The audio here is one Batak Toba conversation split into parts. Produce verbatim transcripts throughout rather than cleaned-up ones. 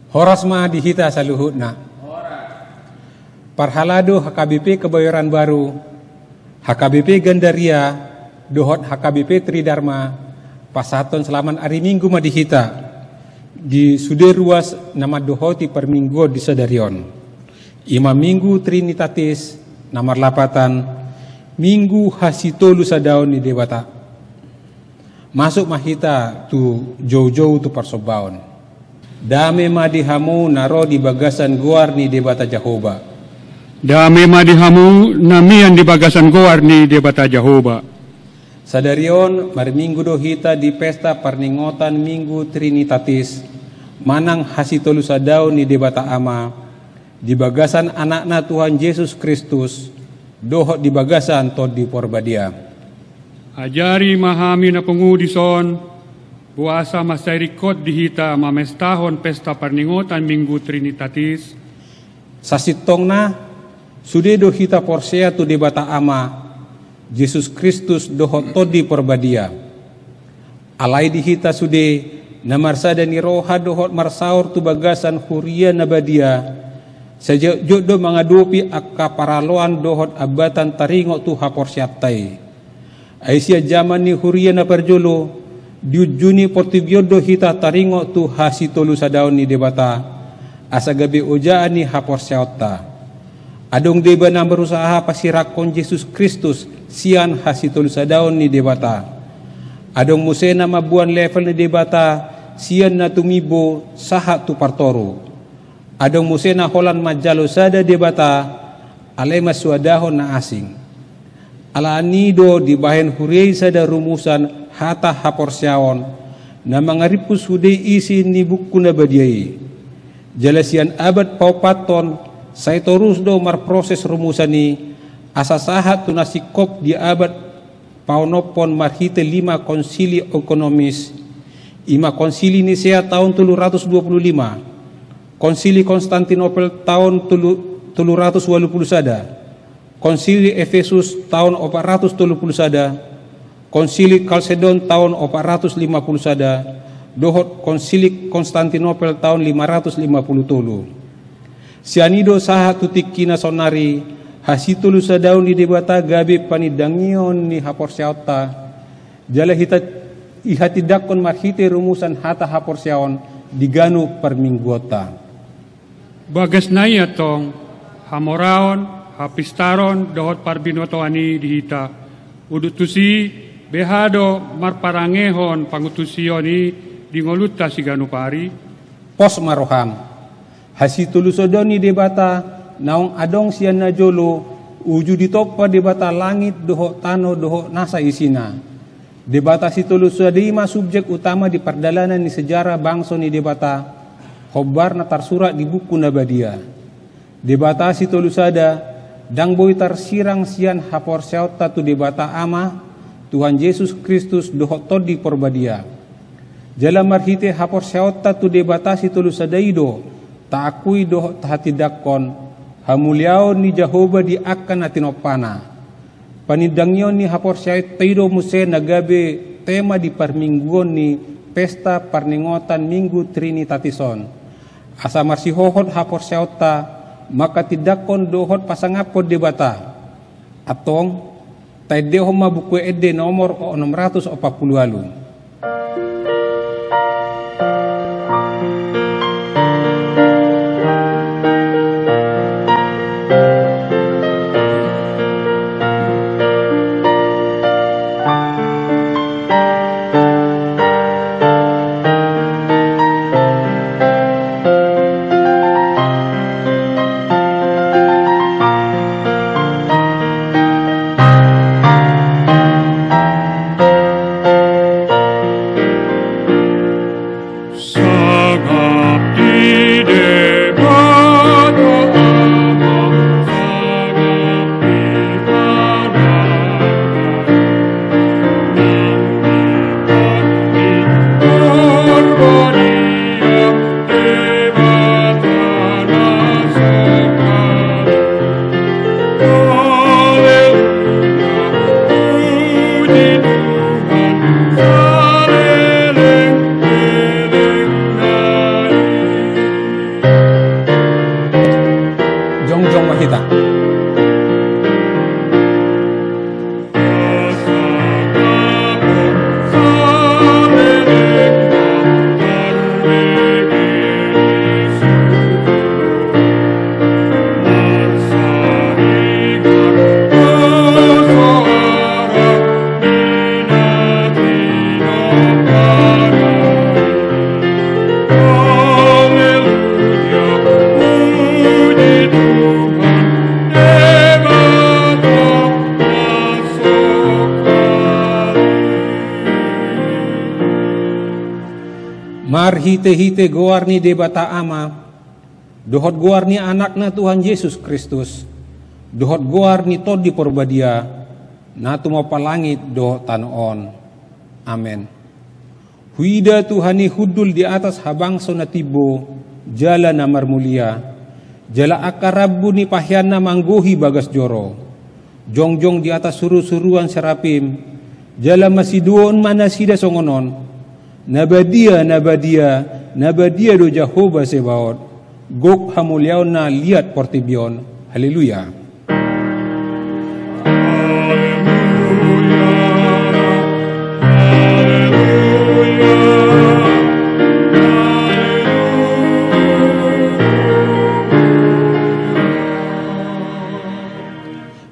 Horas ma di hita saluhutna. Parhalado H K B P Kebayoran Baru, H K B P Gandaria, dohot H K B P Tridharma, pasahathon selamat ari Minggu ma di hita, di sude ruas na mandohoti parmingguon di sadari on. I ma Minggu Trinitatis, na marlapatan, Minggu Hasitolusadaon ni Debata. Masuk ma hita tu joujou tu parsombaon. Dame ma di hamu na ro di bagasan goar ni Debata Jahowa. Dame ma di hamu na mian di bagasan goar ni Debata Jahowa. Sadari on, marminggu do hita di pesta parningotan Minggu Trinitatis, manang Hasitolusadaon ni Debata Ama, di bagasan Anakna Tuhan Jesus Kristus, dohot di bagasan Tondi Porbadia. Ajari ma hami na pungu dison, boasa mansai ringkot di hita mamestahon pesta parningotan Minggu Trinitatis. Sasintongna, sude do hita porsea tu Debata Ama, Jesus Kristus dohot Tondi Porbadia. Alai di hita sude, na marsada ni roha dohot marsaor tu bagasan huria na badia, sai jotjot do mangadopi angka paraloan dohot ambatan taringot tu haporseaonta i. Ai sian jaman ni huria na parjolo, diunjuni portibi on do hita taringot tu Hasitolusadaon ni Debata, asa gabe ojaan ni haporseaonta. Adong deba na marusaha pasirangkon Jesus Kristus sian Hasitolusadaon ni Debata. Adong muse na mamboan level ni Debata sian na tumimbo sahat tu partoru. Adong muse na holan manjalo sada Debata, alai mansoadahon na asing. Alani i do dibahen huria i sada rumusan hata haporseaon, na mangarimpus sude isi ni buku na badia i. Jala sian abad paopathon, sai torus do marproses rumusan i, asa sahat tu na singkop di abad paonomhon marhite lima konsili ekonomis, i ma Konsili Nisea taon tolu ratus dua pulu lima, Konsili Konstantinopel taon tolu, tolu ratus ualu pulu sada, Konsili Efesus taon opat ratus tolu pulu sada, Konsili Kalsedon taon opat ratus lima pulu sada, dohot Konsili Konstantinopel taon lima ratus lima pulu tolu. Sian i do sahat tu tingki na saonnari, Hasitolusadaon ni Debata gabe panindangion ni haporseaonta, jala hita, dihatindangkon marhite rumusan hata haporseaon di ganup parmingguonta. Bagas na i antong, hamoraon, hapistaron, dohot parbinotoan i di hita. Udut tusi, beha do marparangehon panguntusion i di ngolunta siganup ari? Pos ma roham. Hasitolusadaon ni Debata, naung adong sian na jolo, uju ditompa Debata langit dohot tano dohot nasa isina. Debata Sitolusada i ma subjek utama di pardalanan ni sejarah bangso ni Debata, hombar na tarsurat di buku na badia. Debata Sitolusada, ndang boi tarsirang sian haporseaonta tu Debata Ama, Tuhan Jesus Kristus dohot Tondi Porbadia. Jala marhite haporseaonta tu Debata Sitolusada i do, taakui dohot tahatindangkon, hamuliaon ni Jahowa di angka na tinompana. Panindangion ni haporseaonta i do muse na gabe tema di parmingguon ni pesta parningotan Minggu Trinitatis on. Asa marsihohot haporseaonta, manghatindanghon dohot pasangaphon Debata. Antong, taendehon ma Buku Ende nomor onom ratus opat pulu ualu. Marhite-hite goar ni Debata Ama, dohot goar ni Anakna Tuhan Jesus Kristus, dohot goar ni Tondi Porbadia, na tumompa langit dohot tano on. Amen. Huida Tuhan i hundul di atas habangso na timbo, jala na marmulia, jala angka rambu ni paheanna manggohi bagas joro. Jongjong di atas suru-suruan serapim, jala masidoon ma nasida songon on: Na badia, na badia, na badia do Jahowa Sebaot, gok hamuliaonna liat portibi on. Haleluya.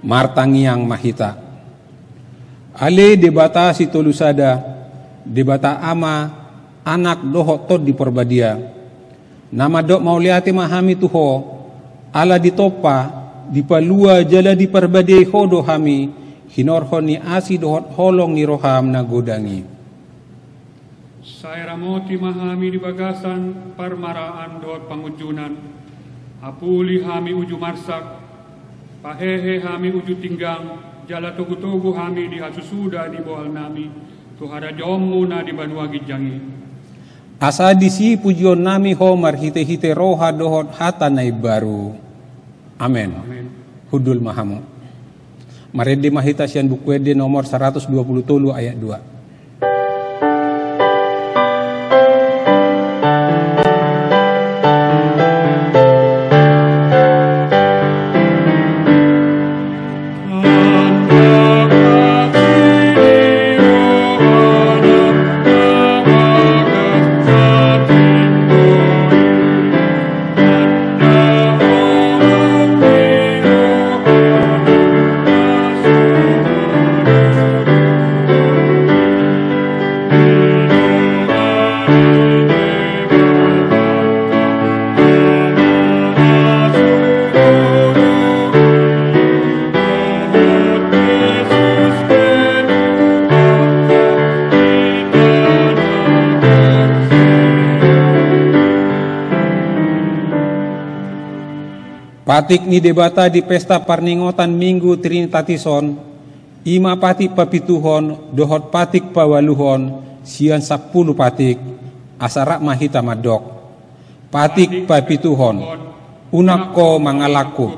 Martangiang ma hita. Ale Debata Sitolusada, Debata Ama, Anak dohot Tondi Porbadia, na mandok mauliate ma hami tu Ho, ala ditompa, dipalua jala diparbadiai Ho do hami, hinorhon ni asi dohot holong ni roham na godang i. Sai ramoti ma hami di bagasan parmaraan dohot pangunjunan, apuli hami uju marsak, pahehe hami uju tinggang, jala togu-togu hami di hasusuda ni bohalnami, tu harajaonmu na di banua ginjang i. Asa disi pujionnami Ho marhite-hite roha dohot hata na imbaru. Amen. Amen. Hundul ma hamu. Marende ma hita sian Buku Ende nomor saratus dua pulu tolu ayat dua. Patik ni Debata di pesta parningotan Minggu Trinitatis on, i ma patik papituhon dohot patik paualuhon sian sampulu patik, asa rap ma hita mandok: Patik papituhon, unang ho mangalangkup.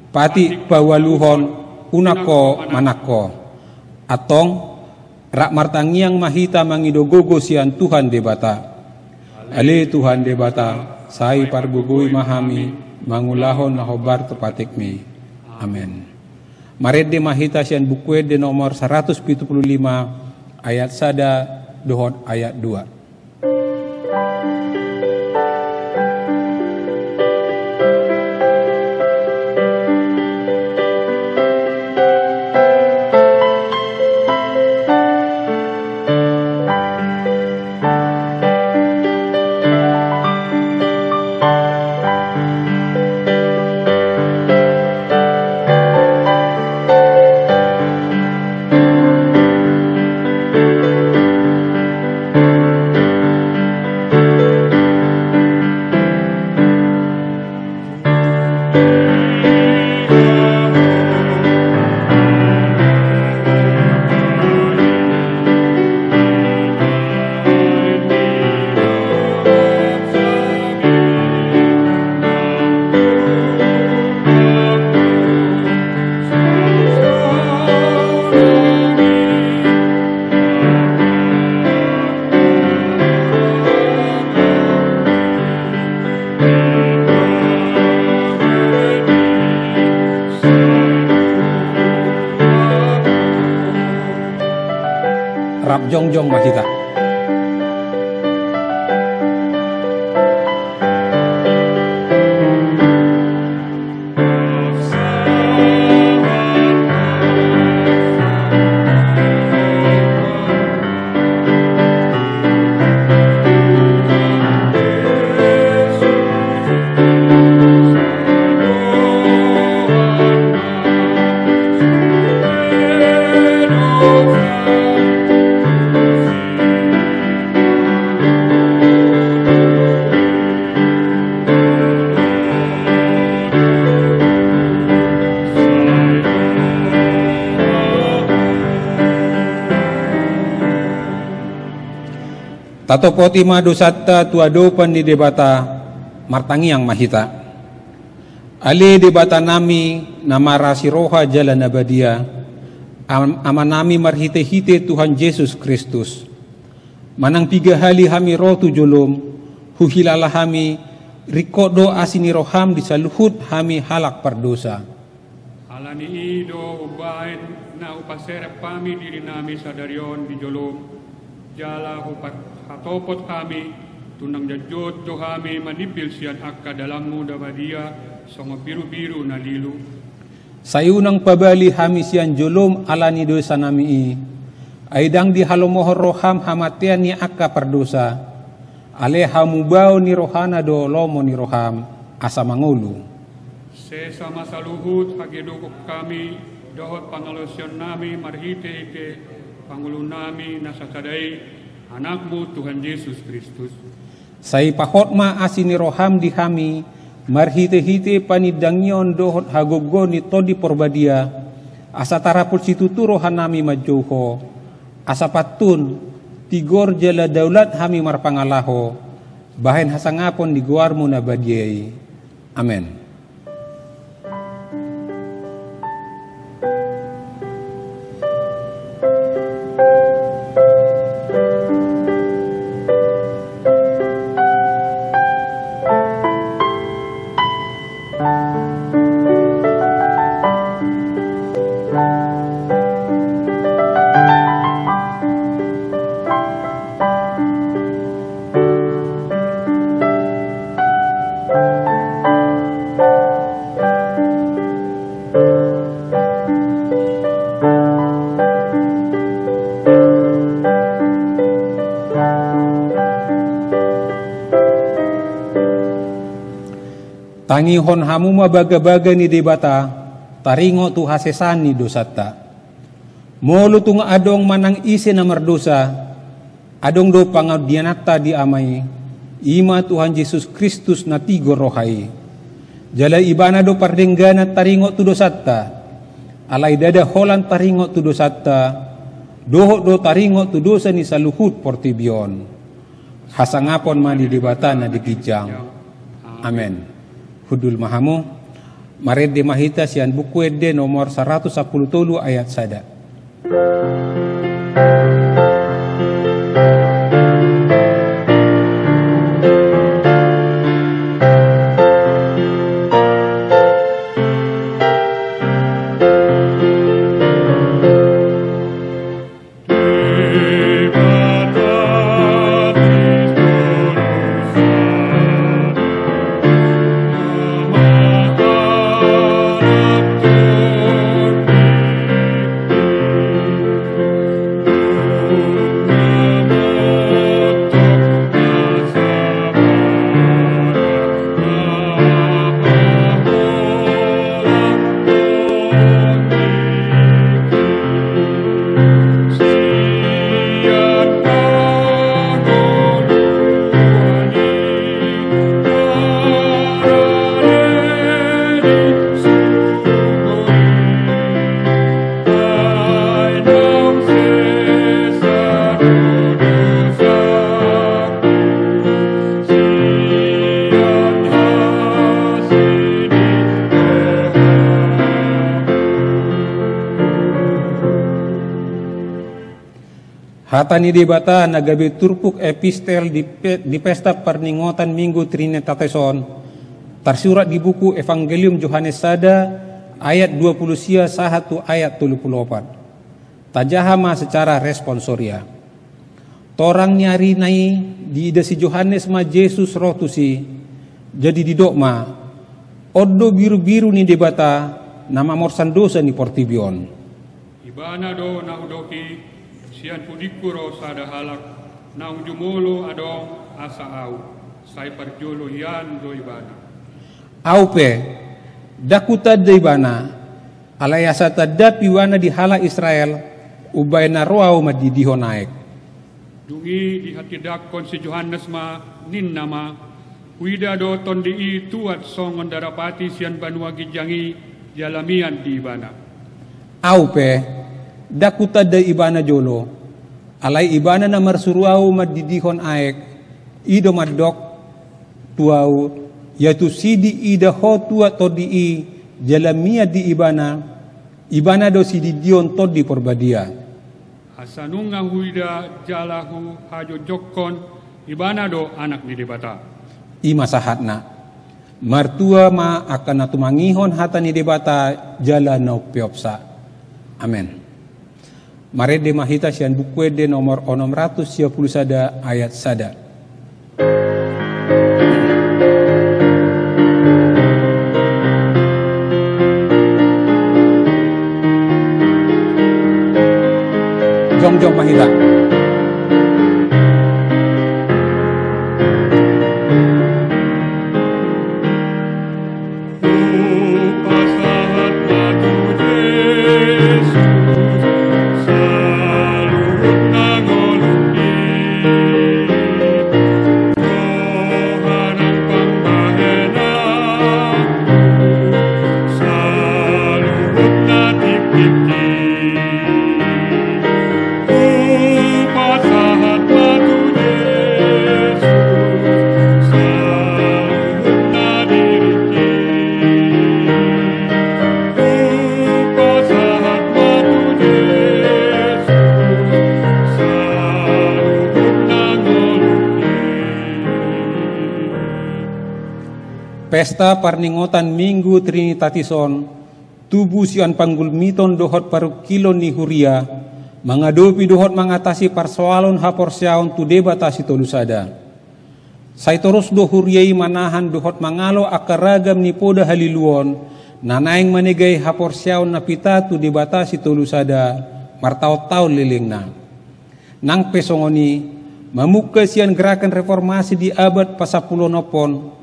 Patik paualuhon, unang ho manangko. Antong, rap martangiang ma hita mangido gogo sian Tuhan Debata. Ale Tuhan Debata, sai pargogoi ma hami mangulahon na hombar tu patikmi. Amen. Marende ma hita sian Buku Ende nomor saratus pitu pulu lima ayat sada dohot ayat dua. Rap jongjong ma hita. Tatopoti ma dosanta tu adopan ni Debata. Martangiang ma hita. Ale Debata nami, na marasi roha jala na badia, Am-, Ama nami marhite-hite Tuhan Jesus Kristus. Manang piga hali hami ro tu jolom, huhilala hami, ringkot do asi ni roham di saluhut hami halak pardosa. Ala ni i do umbahen na hupaserep hami diri nami sadari on di jolom, jala hupa-, hatopot hami, tu nang jotjot do hami manimpil sian angka dalanmu na badia, songon birubiru na lilu. Sai unang pabali hami sian jolom ala ni dosa nami i. Ai ndang dihalomohon roham hamatean ni angka pardosa. Ale hamubaon ni rohana do lomo ni roham, asa mangolu. Sesa ma saluhut hagedukon nami, dohot pangalaosion nami marhite-hite pangolu nami na sasada i, Anakmu Tuhan Jesus Kristus. Sai pahot ma asi ni roham di hami, marhite-hite panindangion dohot hagoggoon ni Tondi Porbadia, asa tarapul situtu roha nami manjou Ho, asa pantun, tigor jala daulat hami marpangalaho, bahen hasangapon ni goarmu na badia i. Amen. Tangihon hamu ma bagabaga ni Debata, taringot tu hasesaan ni dosanta. Molo tung adong manang ise na mardosa, adong do pangandiananta di Ama i, i ma Tuhan Jesus Kristus na tigor roha i. Jala Ibana do pardengganan taringot tu dosanta, alai ndada holan taringot tu dosanta, dohot do taringot tu dosa ni saluhut portibi on. Hasangapon ma di Debata na di ginjang. Amen. Hundul ma hamu. Marende ma hita sian Buku Ende nomor saratus sampulu tolu ayat sada. Hata ni Debata na gabe turpuk epistel di pe-, di pesta parningotan Minggu Trinitatis on, tarsurat di buku Evangelium Johannes sada ayat dua pulu sia sahat tu ayat tolu pulu opat. Tajaha ma secara responsoria. Torang ni arina i diida si Johannes ma Jesus ro tusi, jadi didok ma, on do birubiru ni Debata na mamorsan dosa ni portibi on. Ibana do na hudok i, sian pudingku ro sada halak, naung jumolo adong asa ahu, sai parjolo hian do ibana. Ahu pe, ndang hutanda ibana, alai asa tanda pibana di halak Israel, umbahen na ro ahu mandidihon aek. Dung i dihatindangkon si Johannes ma, ninna ma, huida do tondi i tuat songon darapati sian banua ginjang i, jala mian di ibana. Ahu pe, ndang hutanda ibana jolo, Alai Ibana na marsuru ahu mandidihon aek, i do mandok tu ahu: Ia tusi diida ho tuat tondi i, jala mian di Ibana, Ibana do sidindion Tondi Porbadia. Asa nunga huida jala huhajongjongkon, Ibana do Anak ni Debata. I ma sahatna. Martua ma angka na tumangihon hata ni Debata jala na umpeopsa. Amen. Marende ma hita sian Buku Ende nomor onom ratus sia pulu sada, ayat sada. Jongjong ma hita. Hupasahat ma tu Jesus saluhutna ngolungki, roha nang pambahenanku saluhutna tingkingki. Hupasahat ma tu Jesus saluhutna diringki. Hupasahat ma tu Jesus saluhutna ngolungki. Pesta parningotan Minggu Trinitatis on tubu sian panggulmiton dohot parungkilon ni huria, mangadopi dohot mangatasi parsoalon haporseaon tu Debata Sitolusada. Sai torus do huria i manahan dohot mangalo angka ragam ni poda haliluon, na naeng manegai haporseaon na pita tu Debata Sitolusada, martaontaon lelengna. Nang pe songon i, mamungka sian gerakan reformasi di abad pasampuluonomhon,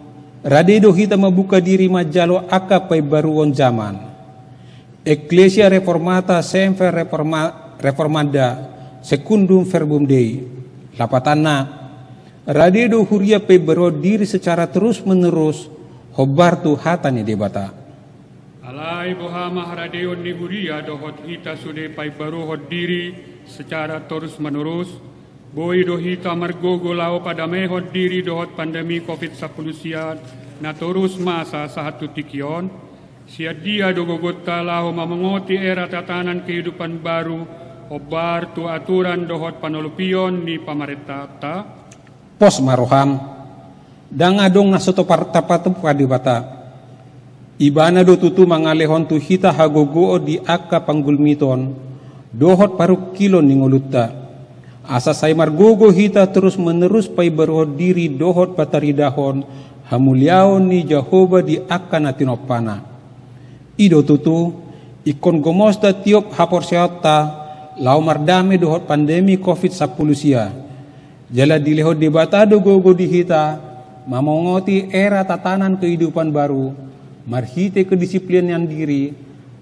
rade do hita mambuka diri manjalo angka paimbaruon jaman. Ecclesia Reformata Semper Reforma-, Reformanda Secundum Verbum Dei. Lapatanna, rade do huria paimbaruon diri secara terus menerus, hombar tu hata ni Debata. Alai boha ma haradeon ni huria dohot hita sude paimbaruhon diri secara torus menerus? Boi do hita margogo laho padamehon diri dohot pandemi covid sampulu sia na torus masa sahat tu tingki on? Sian dia do gogonta laho mamongoti era tatanan kehidupan baru, hombar tu aturan dohot panolopion ni pamarentanta? Pos ma roham. Ndang adong na so topar tapatupa Debata. Ibana do tutu mangalehon tu hita hagogoon di angka panggulmiton dohot parungkilon ni ngolunta, asa sai margogo hita torus menerus paimbaruhon diri dohot pataridahon hamuliaon ni Jahowa di angka na tinompana. I do tutu, ingkon gomosta tiop haporseaonta laho mardame dohot pandemi covid sampulu sia. Jala dilehon Debata do gogo di hita mamongoti era tatanan kehidupan baru, marhite kedisiplinan diri,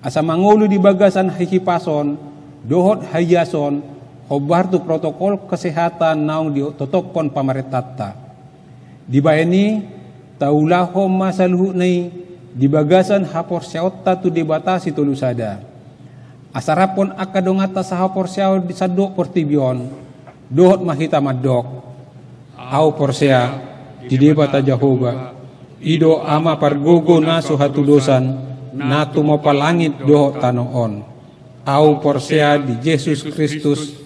asa mangolu di bagasan hahipason dohot haiason, hombar tu protokol kesehatan naung ditotophon pamarentanta. Dibahen i, taulahon ma saluhutna i di bagasan haporseaonta tu Debata Sitolusada. Asa raphon angka donganta sahaporseaon di sandok portibi on, dohot ma hita mandok: Ahu porsea di Debata Jahowa, i do Ama pargogo na so hatudosan, na tumompa langit dohot tano on. Ahu porsea di Jesus Kristus,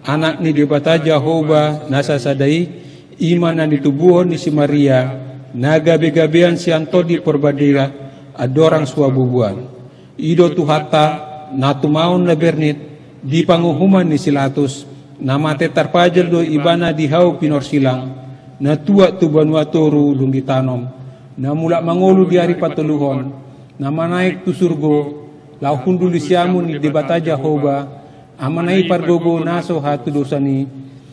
Anak ni Debata Jahowa na sasada i, i ma na nitubuhon ni si Maria, na gabegabean sian Tondi Porbadia, andorang so habubuhan. I do Tuhanta, na tumaon na bernit di panguhuman ni si Latus, na mate tarpajal do Ibana di hau pinorsilang, na tuat tu banua toru dung ditanom, na mulak mangolu di ari patoluhon, na manaek tu surgo, laho hundul di siamun ni Debata Jahowa, Amana i pargogo na so hatudosan i.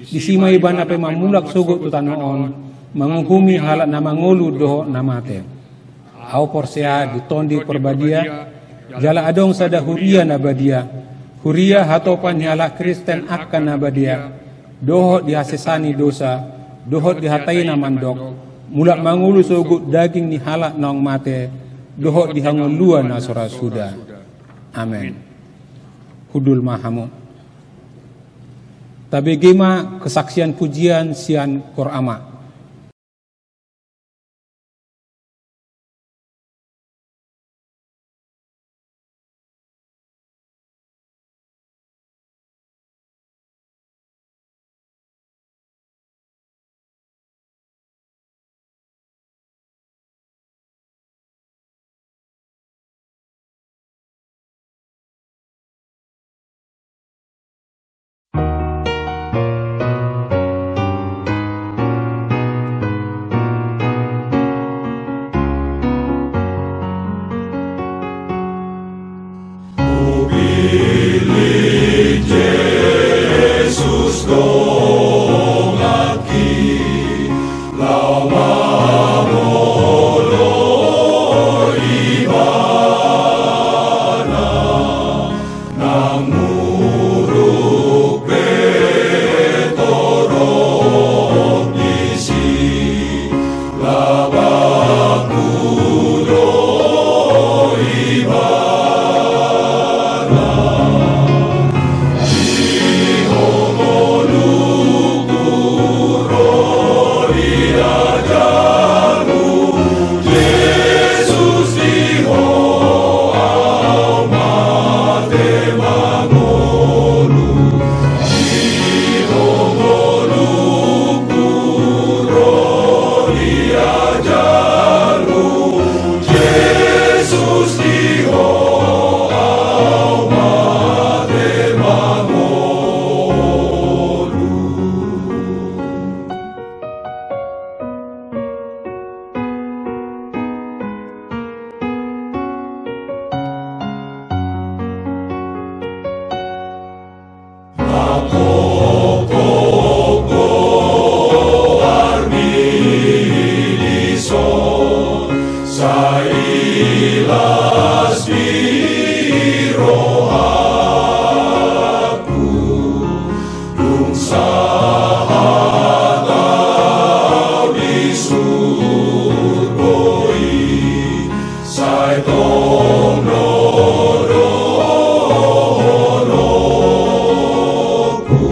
Disi ma Ibana pe mamulak sogot tu tano on, manguhumi halak na mangolu dohot na mate. Ahu porsea di Tondi Porbadia, jala adong sada huria na badia, huria hatopan ni halak Kristen angka na badia, dohot di hasesaan ni dosa, dohot di hata i na mandok: Mulak mangolu sogot daging ni halak naung mate, dohot di hangoluan na so ra suda. Amen. Hundul ma hamu. Tabege ma kesaksian pujian sian Kor Ama. Hupillit Jesus donganki, laho mamoloi ibana, nang muruk pe torop disi. Laho mamoloi ibana. Di ho ngolungku ro di ajarhu, Jesus, di ho au mate mangolu. Di ho ngolungku ro di ajarhu, Jesus, di ho au mate mangolu. Mangkophop goarmi dison, sai las di rohangku. Dung sahat au di surgo i, sai tong do dohononku.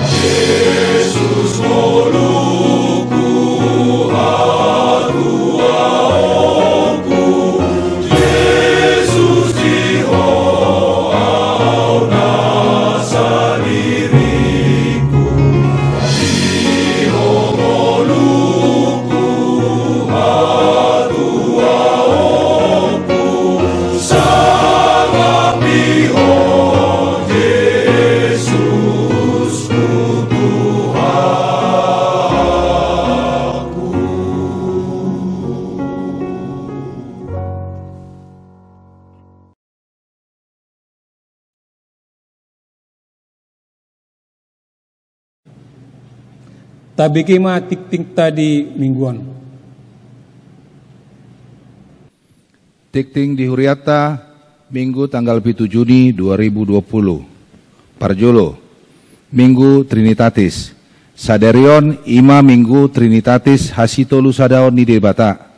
Jesus ngolungku, hatuaonku, Jesus, di ho au nasa diringku. Di ho ngolungku, hatuaonku, sangap di ho, Jesus, Tuhanku. Tabege ma tingtingta di minggu on. Tingting di hurianta, Minggu tanggal pitu Juni dua ribu dua puluh. Parjolo, Minggu Trinitatis. Sadari on i ma Minggu Trinitatis hasitolusadaon ni Debata.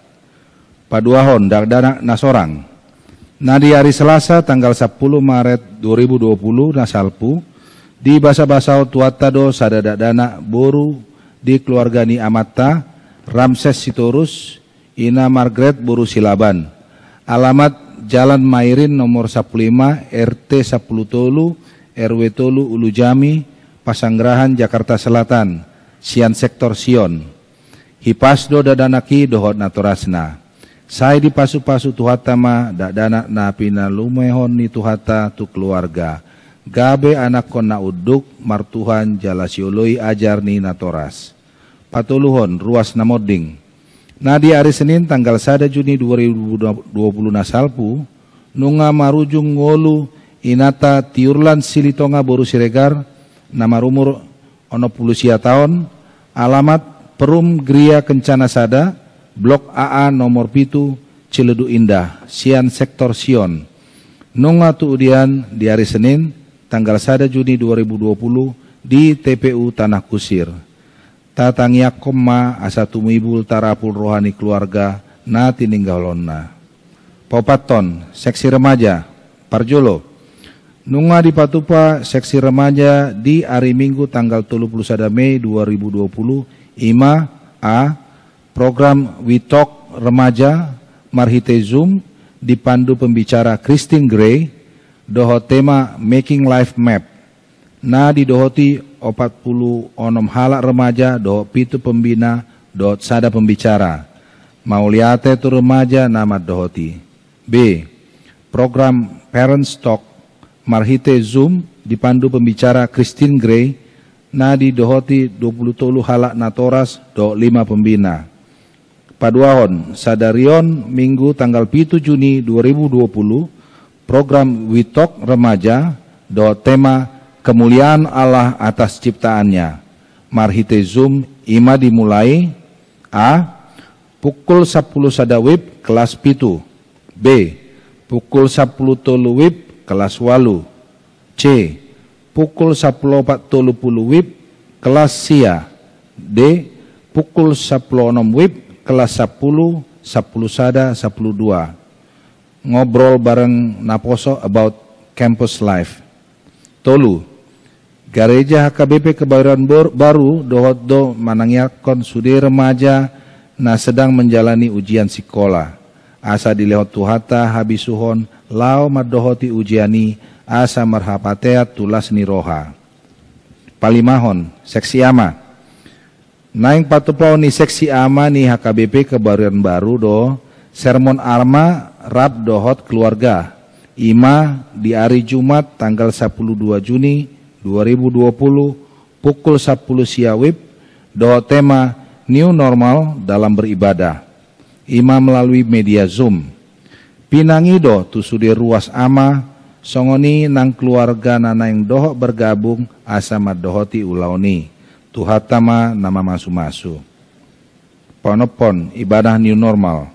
Paduahon, dakdanak na sorang. Na di ari Selasa tanggal sampulu Maret dua ribu dua puluh na salpu, dibasabasahon Tuhanta do sada dakdanak boru di keluarga ni amanta, Ramses Sitorus, ina Margaret boru Silaban. Alamat Jalan Mairin nomor sampulu lima, R T sampulu tolu, R W tolu, Ulujami, Pasanggerahan, Jakarta Selatan, sian sektor Sion. Hipas do dakdanak i dohot natorasna. Sai dipasupasu Tuhanta ma dakdanak na pinalumehon ni Tuhanta tu keluarga, gabe anakhon na unduk, martuhan jala sioloi ajar ni natoras. Patoluhon, ruas na monding. Na di ari Senin tanggal sada Juni dua ribu dua puluh na salpu, nunga marujung ngolu inanta Tiurlan Silitonga boru Siregar, na marumur onom pulu sia taon, alamat Perum Gria Kencana sada, Blok A A nomor pitu, Ciledug Indah, sian sektor Sion. Nunga tuudian di ari Senin tanggal sada Juni dua ribu dua puluh di T P U Tanah Kusir. Tatangiangkon ma asa tumibul tarapul roha ni keluarga na tininggalonna. Paopathon, seksi remaja. Parjolo, Nunga dipatupa seksi remaja di ari Minggu tanggal tolu pulu sada Mei dua ribu dua pulu, ima: A. Program We Talk Remaja marhite Zoom, dipandu pembicara Christine Gray, dohot tema Making Life Map, na didohoti opat pulu onom halak remaja dohot pitu pembina dohot sada pembicara. Mauliate tu remaja na mandohoti. B. Program Parents Talk marhite Zoom, dipandu pembicara Christine Gray, na didohoti dua pulu tolu halak natoras dohot lima pembina. Paduahon, sadari on Minggu tanggal pitu Juni dua ribu dua pulu, program We Talk Remaja dohot tema Kemuliaan Allah Atas Ciptaan-Nya marhite Zoom, ima dimulai: A. Pukul sampulu sada WIB kelas pitu. B. Pukul sampulu tolu WIB kelas ualu. C. Pukul sampulu opat tolu pulu WIB kelas sia. D. Pukul sampulu onom WIB kelas sampulu, sampulu sada, sampulu dua. Ngobrol bareng naposo about campus life. Tolu. Gareja H K B P Kebayoran Bor-, Baru dohot do manangiangkon sude remaja na sedang menjalani ujian sikola, asa dilehon Tuhanta habisuhon laho mandohoti ujian i, asa marhapatean tu las ni roha. Palimahon, seksi ama. Naeng patupaon ni seksi ama ni H K B P Kebayoran Baru do sermon ama rap dohot keluarga, ima di ari Jumat tanggal sampulu dua Juni dua ribu dua pulu, pukul sampulu sia WIB, dohot tema New Normal dalam Beribadah, ima melalui media Zoom. Pinangido tu sude ruas ama, songon i nang keluarga na naeng dohot bergabung asa mandohoti ulaon i. Tuhanta ma na mamasumasu. Paonomhon, ibadah new normal.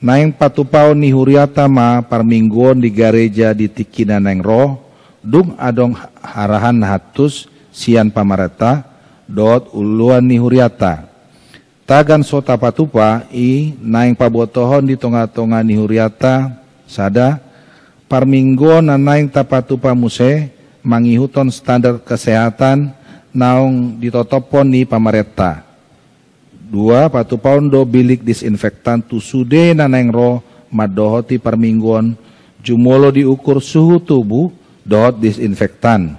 Naeng patupaon ni huriata ma parmingguon di gareja di tingki na naeng ro, dung adong harahan na hantus sian pamarenta dohot uluan ni huriata. Tagan so tapatupa i naeng pabotohon di tongatonga ni huriata. Sada, parmingguon na naeng tapatupa muse mangihuthon standar kesehatan naung ditotophon ni pamarenta. Dua, patupaon do bilik disinfektan tu sude na naeng ro mandohoti parmingguon, jumolo diukur suhu tubuh dohot disinfektan.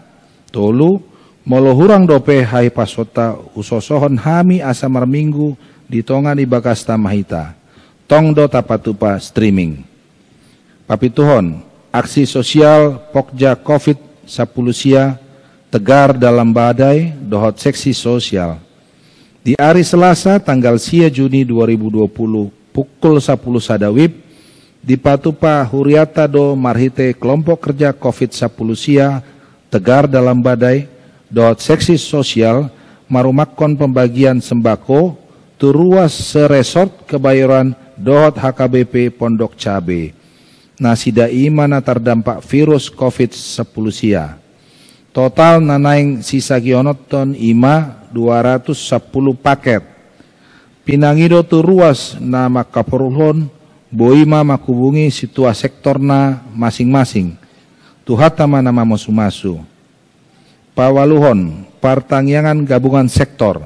Tolu, molo hurang dope hahipason-Ta, husosohon hami asa marminggu di tonga ni bagasta ma hita. Tong do tapatupa streaming. Papituhon, aksi sosial Pokja covid sampulu sia, Tegar dalam Badai dohot seksi sosial. Di ari Selasa tanggal sia Juni dua ribu dua pulu, pukul sampulu sada WIB, dipatupa huriata do marhite kelompok kerja covid sampulu sia, Tegar dalam Badai, dohot seksi sosial, marumakkon pembagian sembako tu ruas se-resort Kebayoran dohot H K B P Pondok Cabe. Nasida i ma na tardampak virus covid sampulu sia. Total na naeng sisagihononhon i ma dua ratus sampulu paket. Pinangido tu ruas na mangkaporluhon, boi ma manghubungi sintua sektorna masing-masing. Tuhanta ma na mamasumasu. Paualuhon, partangiangan gabungan sektor.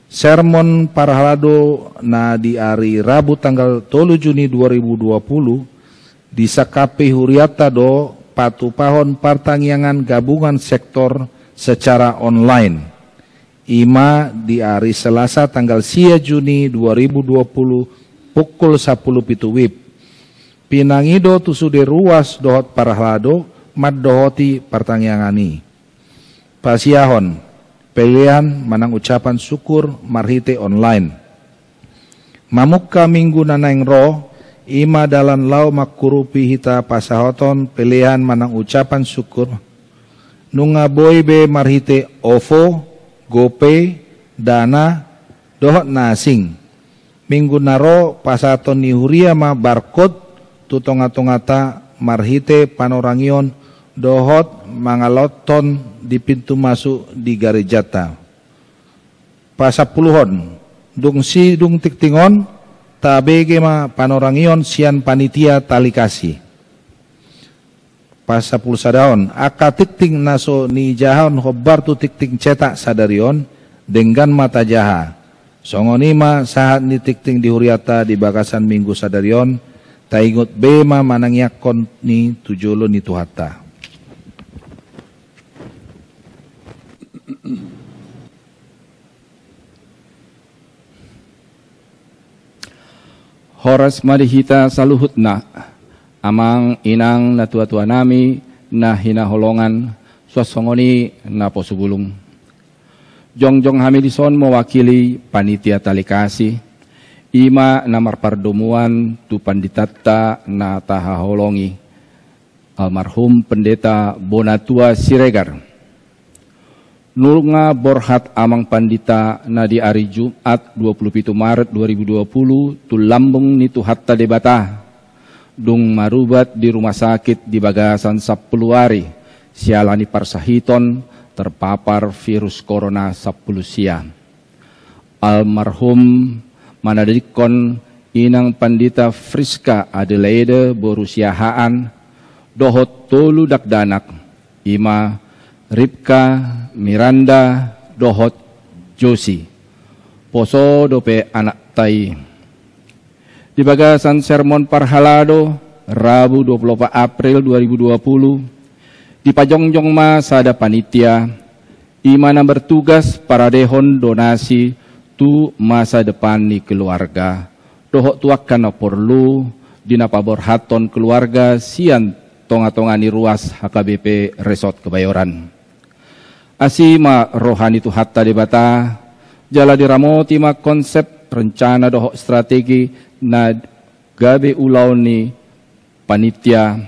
Sermon parhalado na di ari Rabu tanggal tolu Juni dua ribu dua pulu, disangkapi huriata do patupahon partangiangan gabungan sektor secara online. I ma di ari Selasa tanggal sia Juni dua ribu dua pulu, pukul sampulu pitu WIB. Pinangido tu sude ruas dohot parhalado mandohoti partangiangan i. Pasiahon, pelean manang ucapan syukur marhite online. Mamungka minggu na naeng ro, i ma dalan laho manghurupi hita pasahaton pelean manang ucapan syukur. Nunga boi be marhite OVO, GoPay, Dana, dohot na asing. Minggu na ro pasahaton ni huria ma barcode tu tongatongata marhite panorangion dohot mangalaothon di pintu masuk di garejata. Pasampuluhon, dung sidung tingting on, tabege ma panorangion sian panitia tali kasih. Pasapuluh sadaon, angka tingting na so niijahahon hombar tu tingting cetak sadari on, denggan ma tajaha. Songon i ma sahat ni tingting di hurianta di bagasan minggu sadari on, taingot be ma manangiangkon i tu jolo ni Tuhanta. Horas ma di hita saluhutna, amang inang natuatua nami na hinaholongan, suang songon i naposo bulung. Jongjong hami dison mewakili panitia tali kasih, i ma na marpardomuan tu panditanta na tahaholongi, almarhum Pendeta Bonatua Siregar. Nunga borhat amang pandita na di ari Jumat dua puluh pitu Maret dua ribu dua puluh tu lambung ni Tuhanta Debata, dung marubat di rumah sakit di bagasan sampulu ari, siala ni parsahiton terpapar virus corona sampulu sia. Almarhum manadingkon inang pandita Friska Adelaide boru Siahaan, dohot tolu dakdanak, i ma Ripka, Miranda, dohot Josi. Poso dope anakta i. Di bagasan sermon parhalado, Rabu dua puluh opat April dua ribu dua puluh, dipajongjong ma sada panitia, i ma na bertugas paradehon donasi tu masa depan ni keluarga, dohot tu angka na porlu di na paborhathon keluarga sian tongatonga ni ruas H K B P Resort Kebayoran. Asi ma roha ni Tuhanta Debata, jala diramoti ma konsep, rencana dohot strategi na gabe ulaon ni panitia,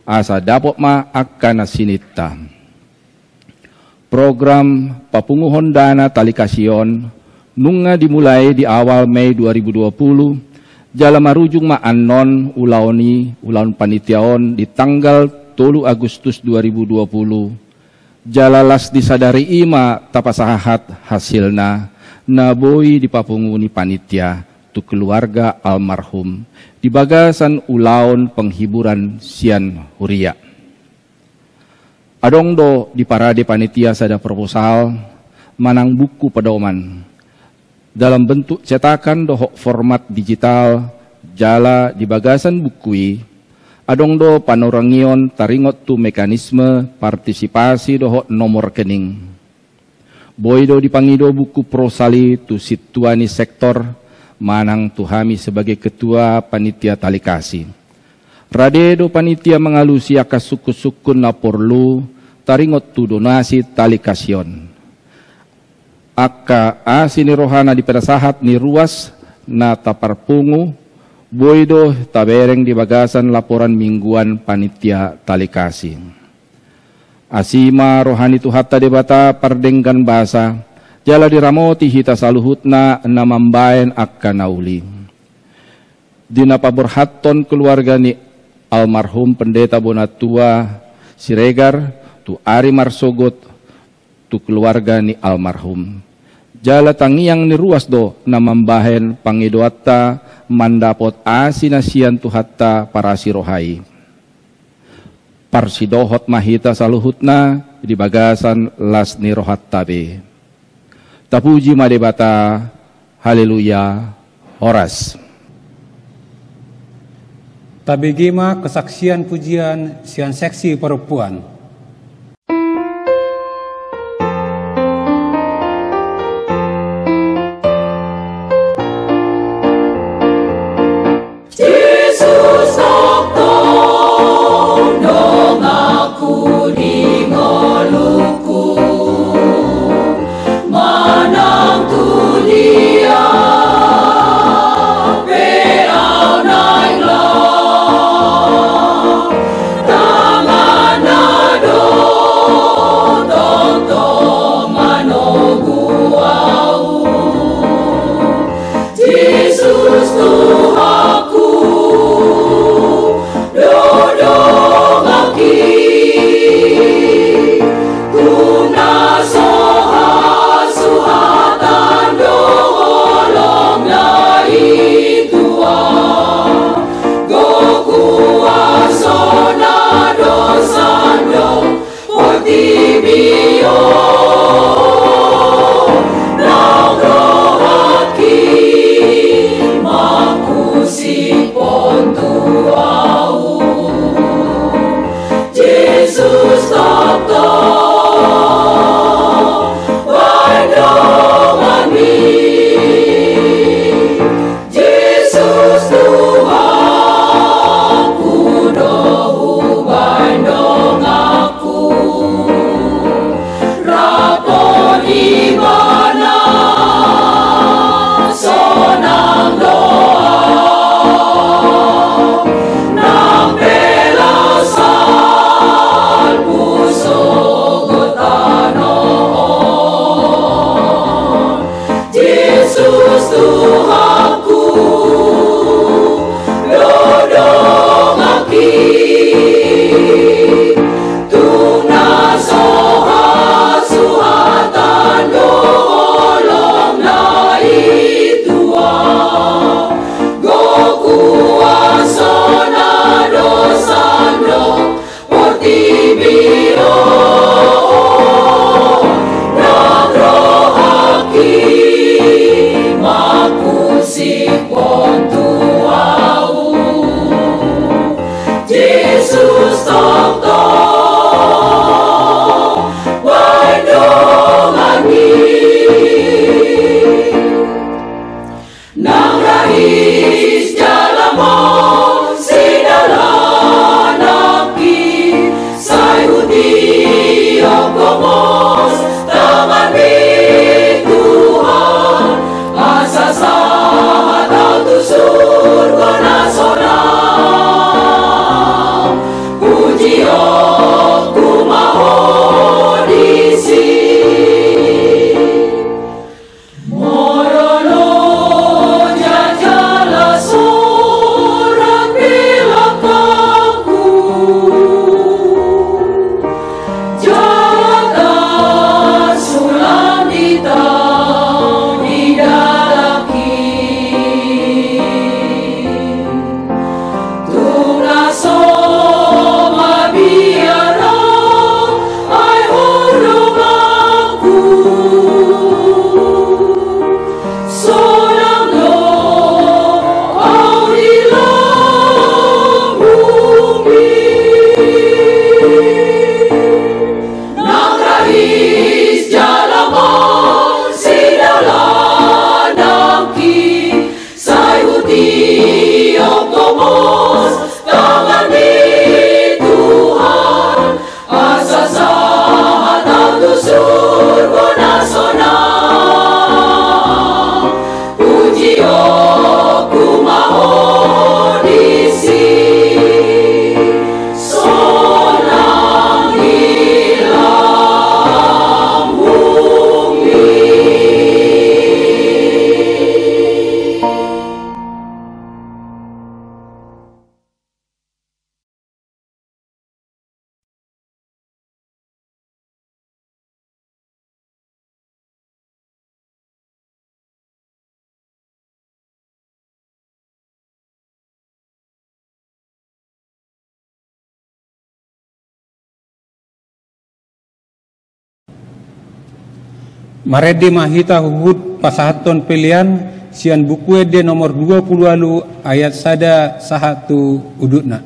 asa dapot ma angka na sininta. Program papunguhon dana tali kasih on nunga dimulai di awal Mei dua ribu dua puluh, jala marujung ma annon ulaon i, ulaon panitia on di tanggal tolu Agustus dua ribu dua puluh, jala las ni sadari i ma tapasahat hasilna na boi dipapungu ni panitia tu keluarga almarhum di bagasan ulaon penghiburan sian huria. Adong do diparade panitia sada proposal manang buku pedoman dalam bentuk cetakan dohot format digital, jala di bagasan buku i adong do panorangion taringot tu mekanisme partisipasi dohot nomor rekening. Boi do dipangido buku proposal i tu sintua ni sektor manang tu hami sebagai ketua panitia tali kasih. Rade do panitia mangalusi angka sungkunsungkun na porlu taringot tu donasi tali kasih on. Angka asi ni roha na dipasahat ni ruas na taparpungu boi do tabereng di bagasan laporan mingguan panitia tali kasih. Asi ma roha ni Tuhanta Debata pardenggan basa, jala diramoti hita saluhutna na mambahen angka na uli. Di na paborhathon keluarga ni almarhum Pendeta Bonatua Siregar tu ari marsogot tu keluarga ni almarhum. Jala tangiang ni ruas do na mambahen pangidoanta mandapot asi na sian Tuhanta parasi roha i. Parsidohot ma hita saluhutna di bagasan las ni rohanta be. Tapuji ma Debata. Haleluya. Horas. Tabege ma kesaksian pujian sian seksi parompuan. Jesus, tongtong donganku di ngolungku, manang tu dia pe au naeng lam, tanganna Portibi on, nang rohangki mangkusiphon tu ahu. Jesus tongtong baen donganmi. Jesus Tuhanku, do hubaen donganku. Rap dohot Ibana sonang do ahu, nang pe laho salpu sogot tano on. Jesus Tuhanku, do donganki. Tung na so hasuhatan do holong na i tua, gok kuasana do sandok portibi on, nang rohangki mangkusiphon tu ahu. Jesus tongtong baen donganmi. Nang rahis jala mos sidalananki, sai hutiop gomos tanganmi Tuhan, asa sahat ahu tu surgo na sonang. Pujion ma Ho disi. Molo loja jala sorat pe langkangku, jala tarsulang di tao di dalanki. Tung na so mabiar ai holongku, sonang do ahu di lambungmi. Nang rahis jala mos sidalananki, sai hutiop gomos tanganmi Tuhan, asa sahat ahu tu surgo na sonang. Pujion ma Ho disi, sonang di lambungmi. Marende ma hita huhut pasahathon pelean sian Buku Ende nomor dua pulu ualu ayat sada sahat tu udutna.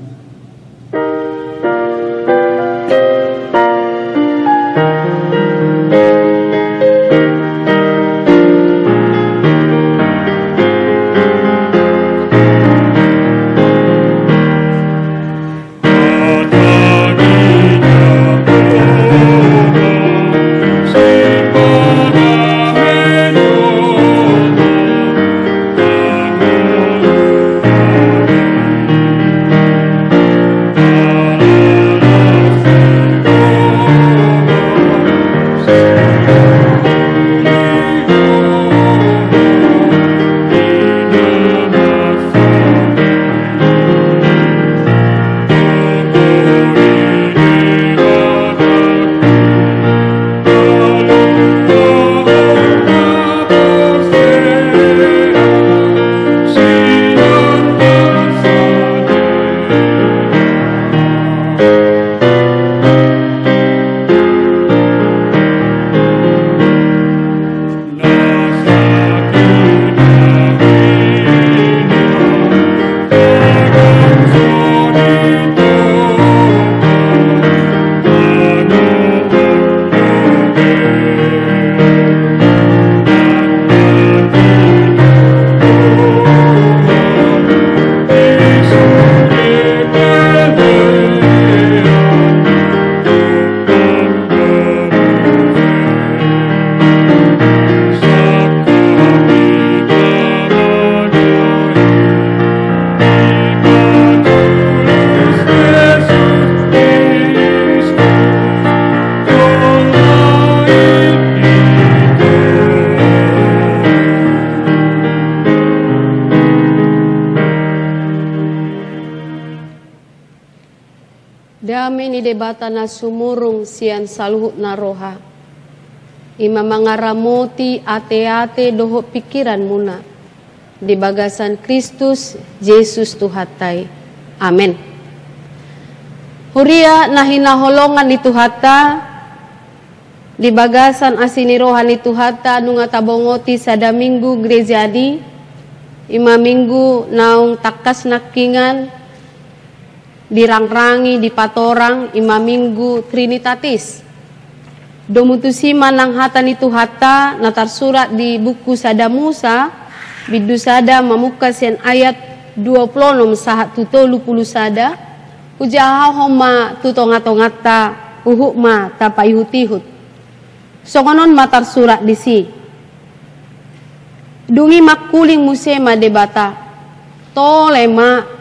Debata na sumurung sian saluhut na roha, i ma mangaramoti ateate dohot pingkiranmuna di bagasan Kristus Jesus Tuhanta i. Amen. Huria na hinaholongan ni Tuhanta, di bagasan asi ni roha ni Tuhanta nunga tabongoti sada minggu gerejai, i ma minggu naung tangkas nangkingan dirangrangi, dipatorang, i ma minggu Trinitatis. Domu tusi ma nang hata ni Tuhanta na tarsurat di buku Sada Musa, bindu sada mamungka sian ayat dua pulu onom sahat tu tolu pulu sada, hujahaon ma tu tongatonganta, huhut ma tapaihutihut. Songon on ma tarsurat disi. Dung i mangkuling muse ma Debata, tole ma,